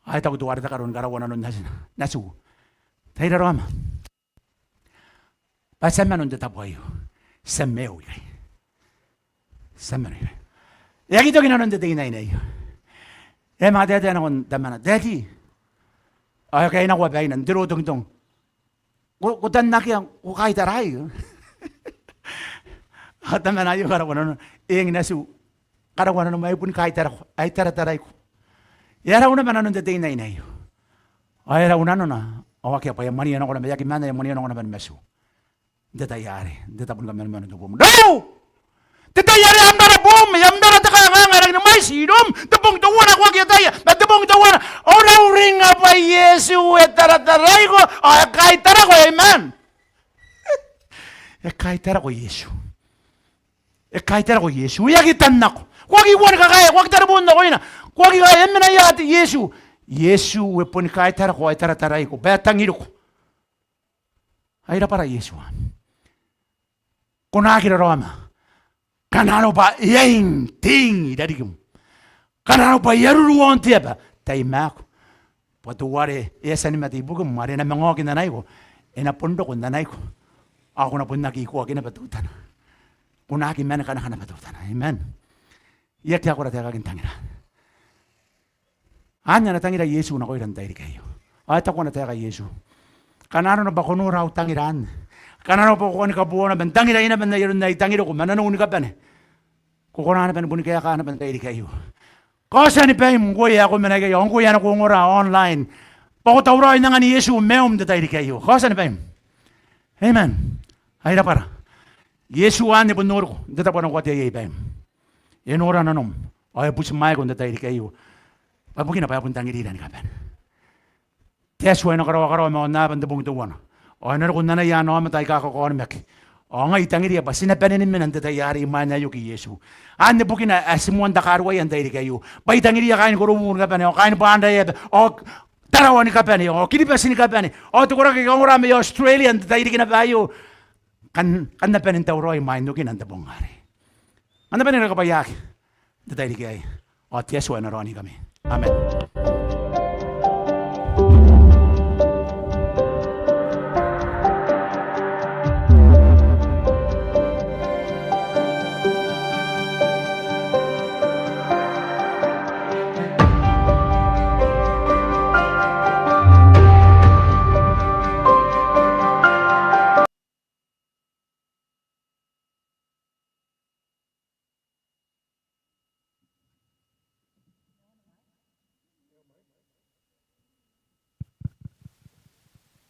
Ao e taku teuare te karo ni karaua nanon natina, natiu, tai raraoma. Bwa ti a mano n te tabo aio. Ti a maiu ikai. Ti a mano ikai. E aki toki nanon te teinnaine aio. E a manga taetae nakon tamana, Daddy. Ao e kainakoa baina n te rotongitong. Ko, ko tan akea, ko kaitara aei? Ao tamana aio karaua nanona, eng natiu, karaua nanom, ai bon kaitarako, ai tarataraiko. E a rau naba nanon te teinnaine aio. Ao e rau nanona, ao akea bwa e a mwanea nako naba, e aki maan, e a mwanea nako naba ni matiu. N te tai arei, n te tabo ni kamanomanon te boom. Rau! Te tai are am rara boom, e am rara te kanganga ae rangi ni mwaiti iroum, te bong teuana ko aki ataia, ma te bong teuana, ao rau ringa bwa Iesu e tarataraiko, ao e kaitarako, amen. E kaitarako Iesu. E kaitarako Iesu. E aki tan nako. Ko aki uani kakaea, ko aki tareboon nakoina. Ko aki kaea, e mena ia te Iesu. Iesu e boni kaitarako, e tarataraiko, bwa e tangiriko. Ai rabwata Iesu. Ko na aki raraoma. Kanga arona bwa e a ing te ing i rarikim. Kanga arona bwa e a ruru aon te aba, tai maaku. Bwa teuare e a tia ni mate ibukim, are e na manga oki n anaiko, e na bon roko n anaiko. Ao ko na bon aki ikoaki naba teutana. Ko na aki manekanaka naba teutana. Amen. I aki akora taekakin tangira. Anne ana tangira Iesu nakoira n tairiki aio. Ao e taku ana taeka Iesu, kanga arona bwa ko nora au tangira anne. Kanga arona bwa ko kani kabooa naba n tangirai naba n ai aron ae I tangiriko ma nanou ni kabane. Ko kona naba ni boni kaeka naba n te tairiki aio. Kaotia ni baim ngkoe ae ko mena ikai ao ngkoe ae ko ongora online bwa ko tauraoi n angan Iesu maium n te tairiki aio. Kaotia ni baim. Amen. Ai rabwara. Iesu anne bon noriko n te tabo ae ko katea iai baim. E nora nanom ao e butimwaeko n te tairiki aio. Bwa bukina bwa e bon tangirira ni kabane. Te Atua e na karaoa karawa ma aonnaba n te bong teuana. Ao e na roko n anaia ana aomata aika kakaonimaki. Ao ngai I tangiria bwa ti na bane ni mena n te tai arei imwain ae e oki Iesu. Anne bukina ae ti moan takaruaia n te tairiki aio. Bwa I tangiria kaain Korobu ni kabane, ao kaain Banrae, ao Tarawa ni kabane, ao Kiribati ni kabane, ao te koraki aika ongora mai Australia n te tairiki naba aio. Kam, kam na bane n tauraoi imwain okina n te bong arei. Kam na bane ni kakabwaiaki n te tairiki aei. Ao te Atua e na raonii ngkami. Amen.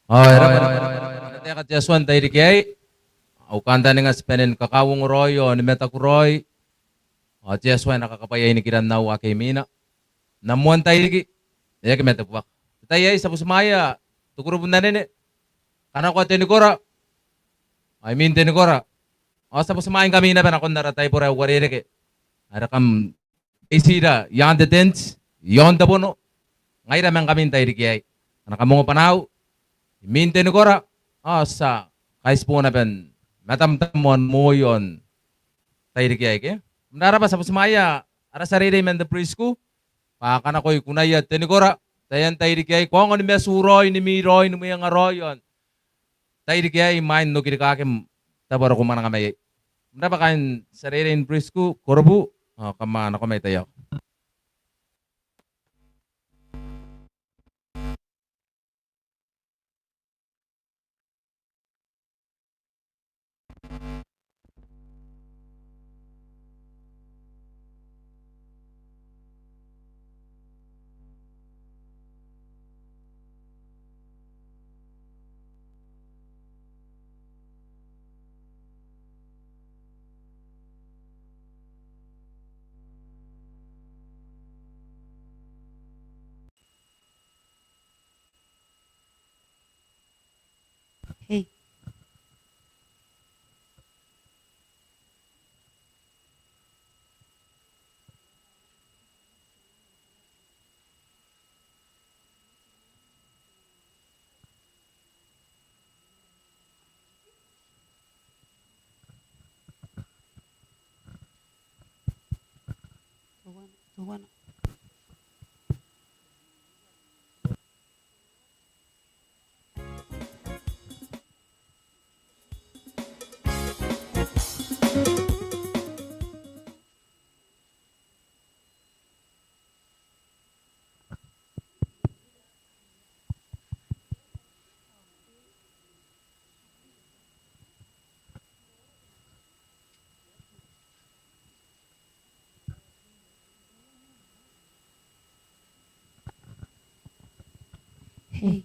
Ao e rabwa, e rabwa. Ti na taeka te Atua n te tairiki aei. Au kantaninga ti bane ni kakauongo raoi ao ni mataku raoi. Ao te Atua e na kakabwaia inikiran au ake imwina. N am moan tairiki, e aki mate buaka. Te tai aei ti a butimwaea te kurubu n anene, kanakoa te nikora. Ao imwin te nikora ao ti a butimwaingkami naba nakon ara taibora ae uarereke are kam reitira i aan te tent, i aon te bono. Ngaira ma ngkami n te tairiki aei. Kam na kamongo bwanaau imwin te nikora ao ti a kaitibo naba n matamtam ao n moi ao n te tairiki aei ke. Kam rabwa, ti a butimwaea ara tia reirei man te preschool bwa a kanakoi kunaia te nikora. Taian tairiki aei ko aonga ni matu raoi, ni mii raoi, ni mwenga raoi ao n te tairiki aei imwain okirikakim tabo are ko mwananga mai iai. Kam rabwa kaain tia reirei n preschool, Korobu, ao kam a nako mai taiaoka. Hei. Teuana, teuana. Hei.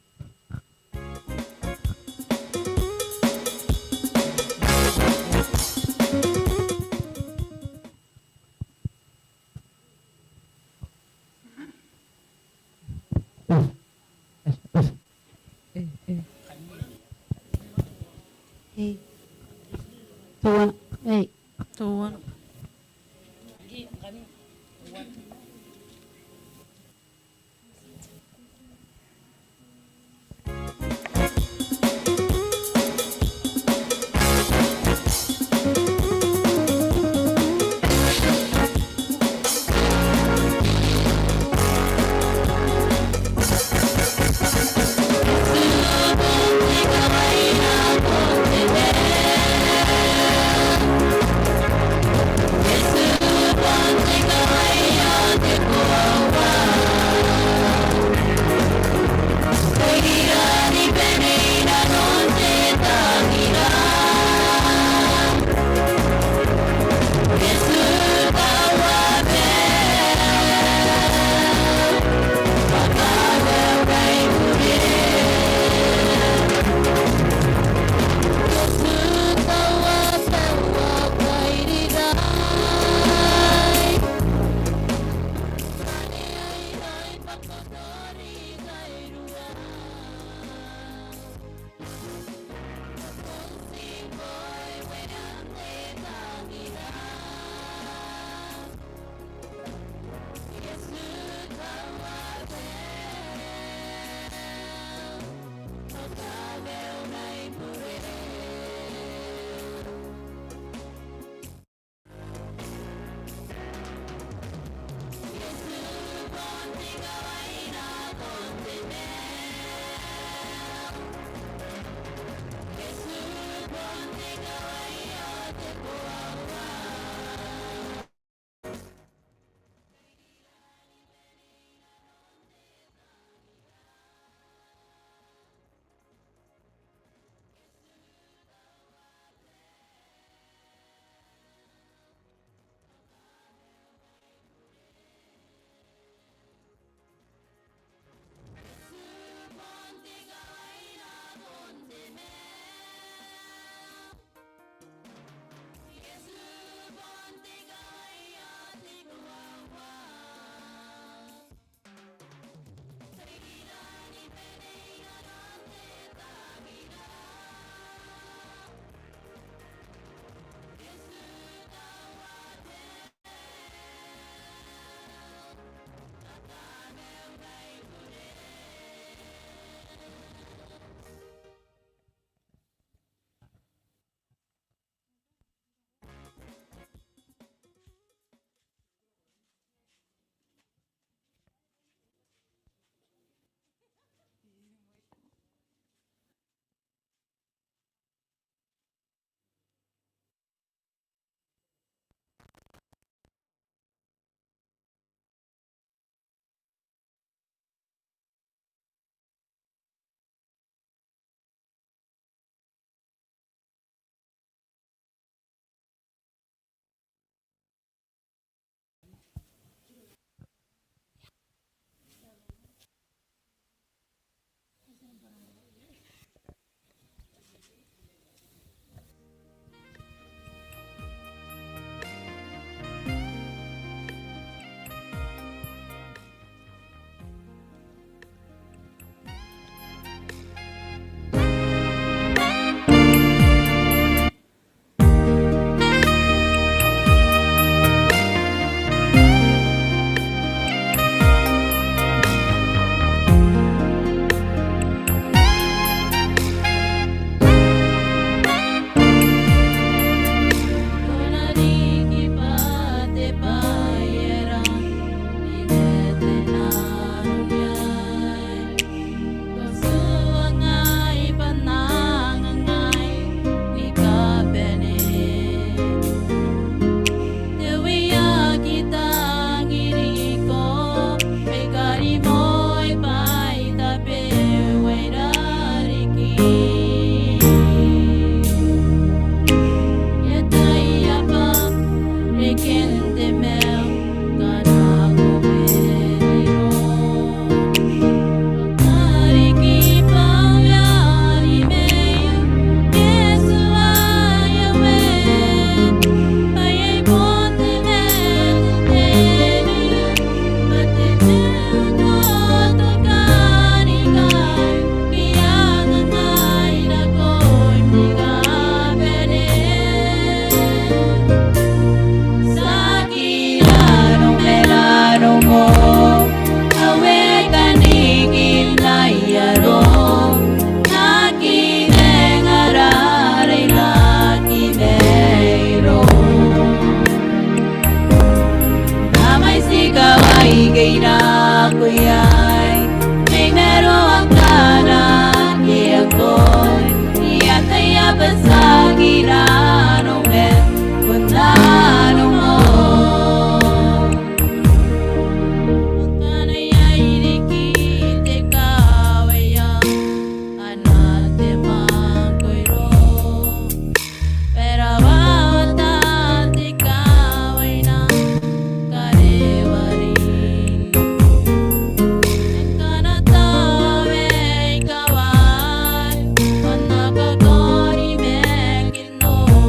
Hei. Teuana. Hei. Teuana. Iranon bon nanon moa. Ngkana iai riki te kawai ae ana te mwakuri, bwa e rawata te kawai n Karebwari. Ngkana tao e kawai, bwa N na kakoni maiu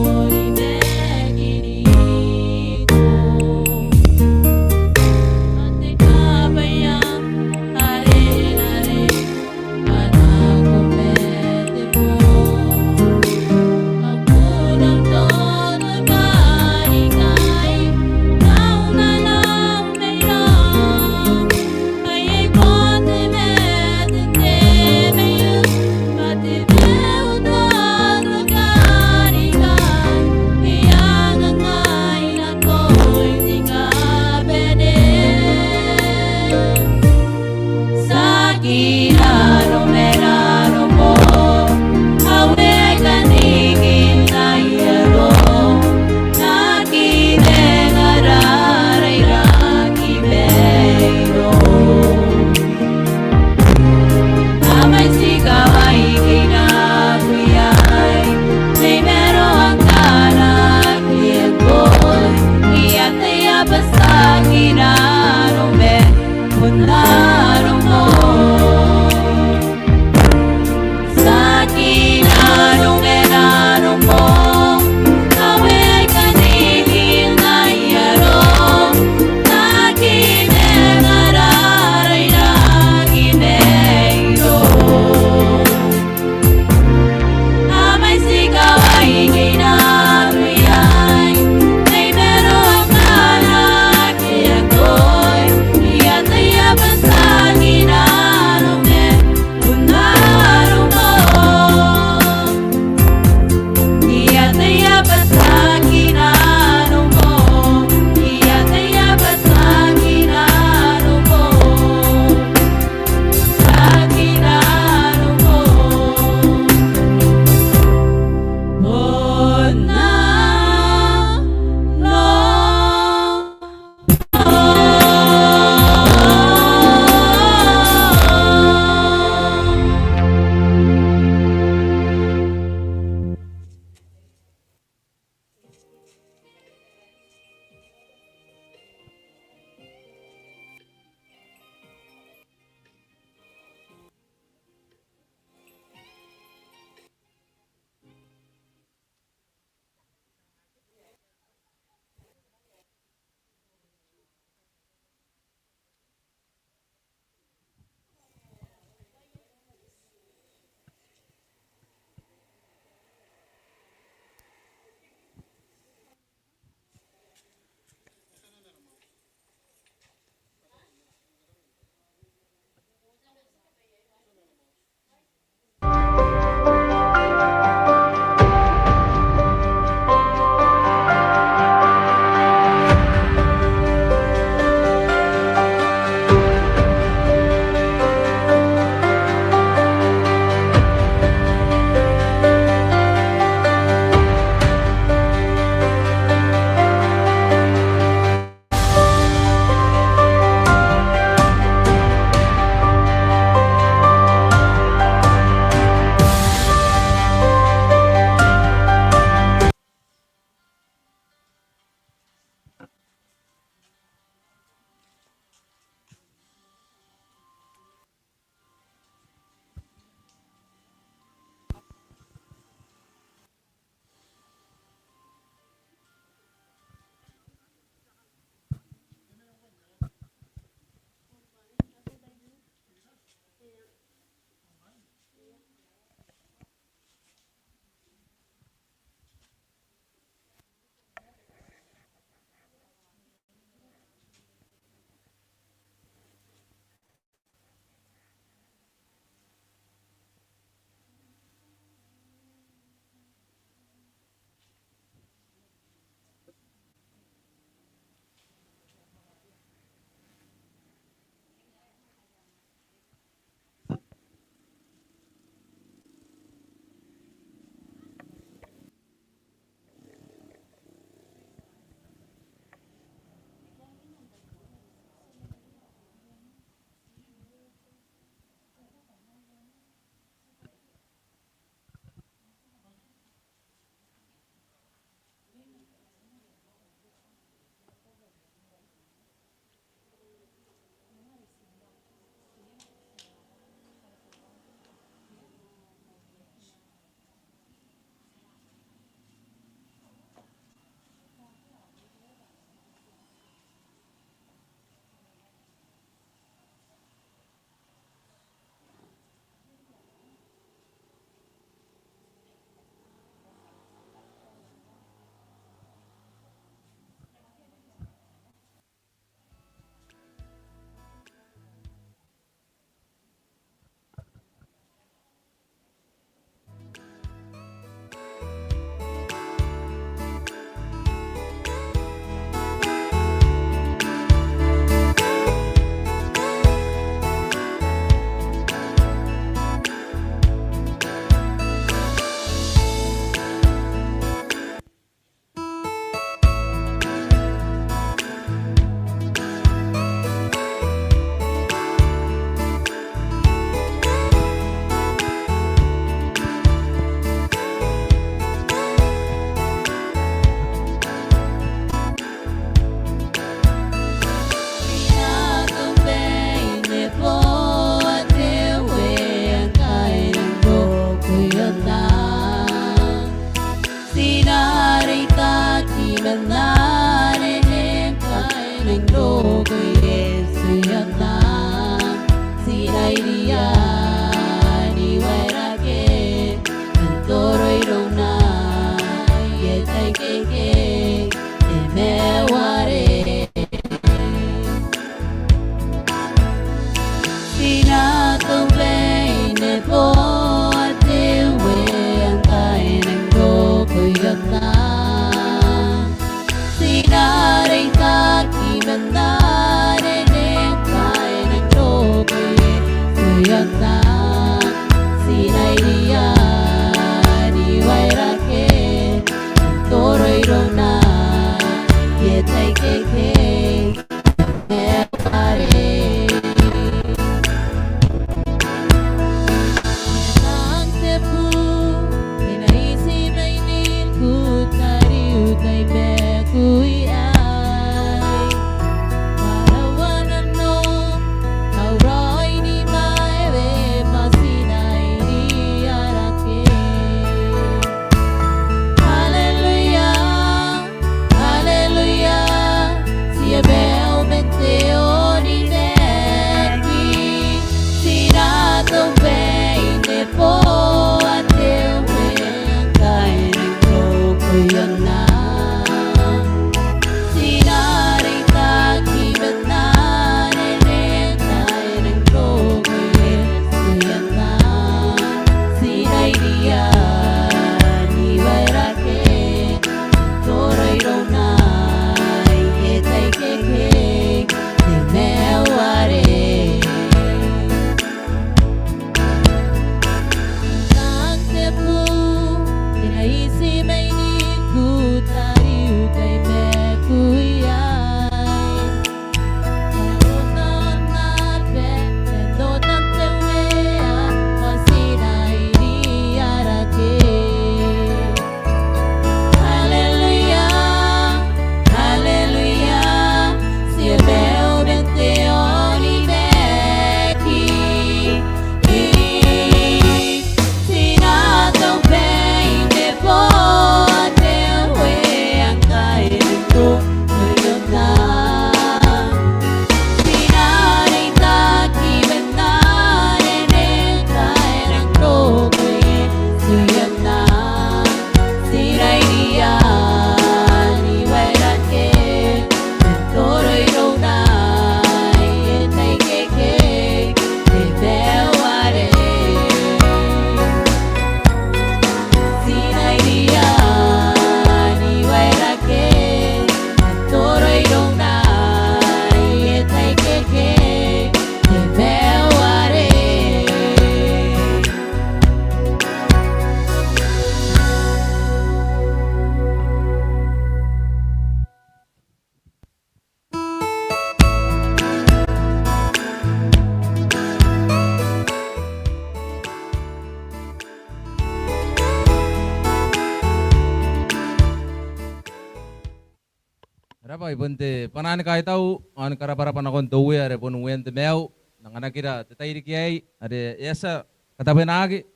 Rabwa, ai bon te bwanaa ni kaitau ao ni karabwarabwa nakon te Uea are bon uean te maiu n anganakira te tairiki aei are e a tia ni katabwenaki.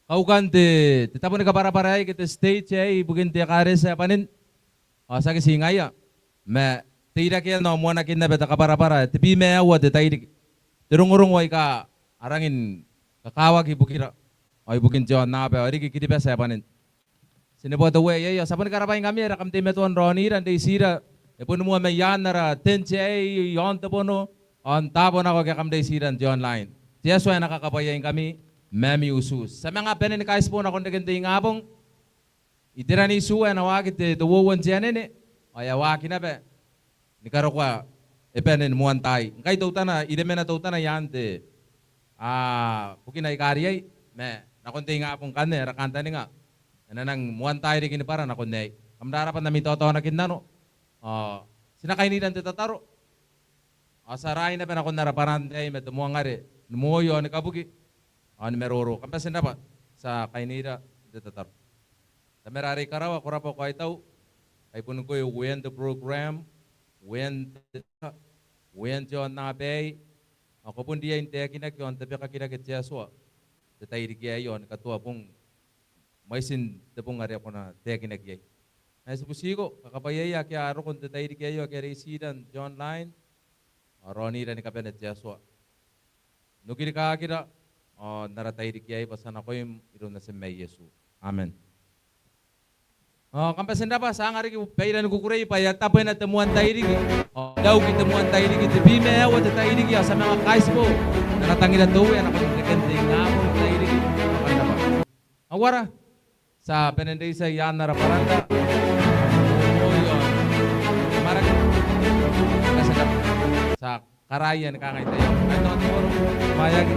Kaukan te, te tabo ni kabwarabwara aei ke te stage aei ibukin te ekaretia ae bwanin. Ao tiaki ti ngaia, ma teirakean ao moanakin naba te kabwarabwara, tebwi ma aua te tairiki. Te rongorongo aika a rangi ni kakawaki ibukira ao ibukin te aonnaba ao riki Kiribati ae bwanin. Ti neboa te Uea iai ao ti a boni karabwaingkami are kam teimatoa n raonira n reitira, e boni moa mai aan ara tent aei i aon te bono ao n taabo nako ake kam reitira n te online. Te Atua e na kakabwaiaingkami ma ami utu. Ti a manga bane ni kaitibo nakon reken te ingabong. Iteran itiua e na waaki te, te uoua n te anene ao e a waaki naba ni karokoa e bane ni moan taai. Ngkai teutana, iremena teutana i aan te, a, bukina aika riai, ma nakon te ingabong ngkanne ara kantaninga e na nang moan taai riki ni bwara nakon aei. Kam rabwa n ami taotaonakinnano. Ao ti na kainira n te tataro ao ti a raai naba nakon ara bwanaa n te tai ma te moangare ni moi ao ni kabuki ao ni maroro. Kam bati n rabwa, ti a kainira n te tataro. Tamara are i karawa, ko rabwa, ko kaitau. Ai bon ngkoe uean te program, uean te, uean te aonnaba aei, ao ko bon riai n taekinaki ao n tabekakirake te Atua n te tairiki aei ao ni katoa bong, mwaitin te bong are ko na taekinaki iai. Ao ti butiko, kakabwaiaia ake a roko n te tairiki aei ao ake a reitira n te online, ao raonira ni kabane te Atua n okirikakira ao n ara tairiki aei bwa ti a nakoim iroun Natim ae Iesu. Amen. Ao kam bati n rabwa, ti a anga riki baira ni kukurei bwa e a tabwena te moan tairiki. Ao e a uki te moan tairiki, tebwi ma aua te tairiki ao ti a manga kaitibo n ana tangira te Uea nakon reken te ingabong n tairiki. Kam rabwa. Ao ara, ti a bane n reitia i aan ara bwaranda. Oi, oi. Maraki. Ti a karaoia ni kangai taiaoka. Kaitau te koro, maeaki.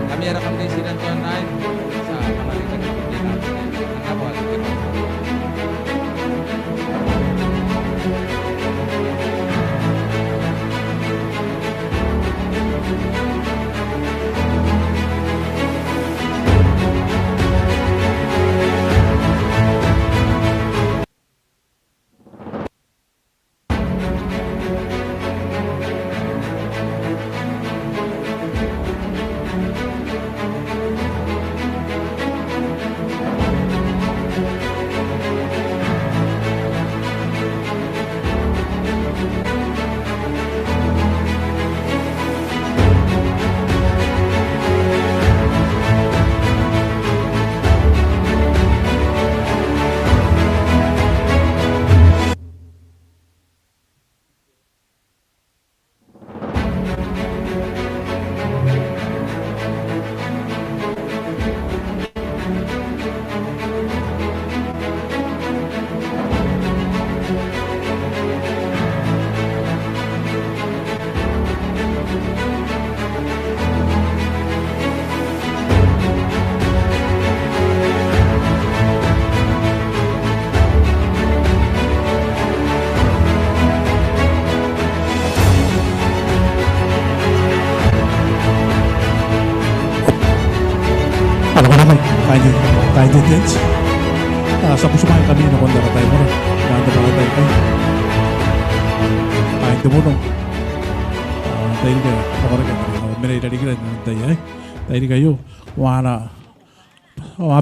Ngkami ae kam reitira n te online, ti a kamaritaki n te ingabong. Kam rabwa. Ao ko na mai, kain te, kain te tent. A, ti a butimwaeingkami nakon ara tai moa, nakon ara tai kai. Kain te mono. A, tairiki ae, a, ko reke, a, mena irarikira n tai aei. Tairiki aio, uaana, uaana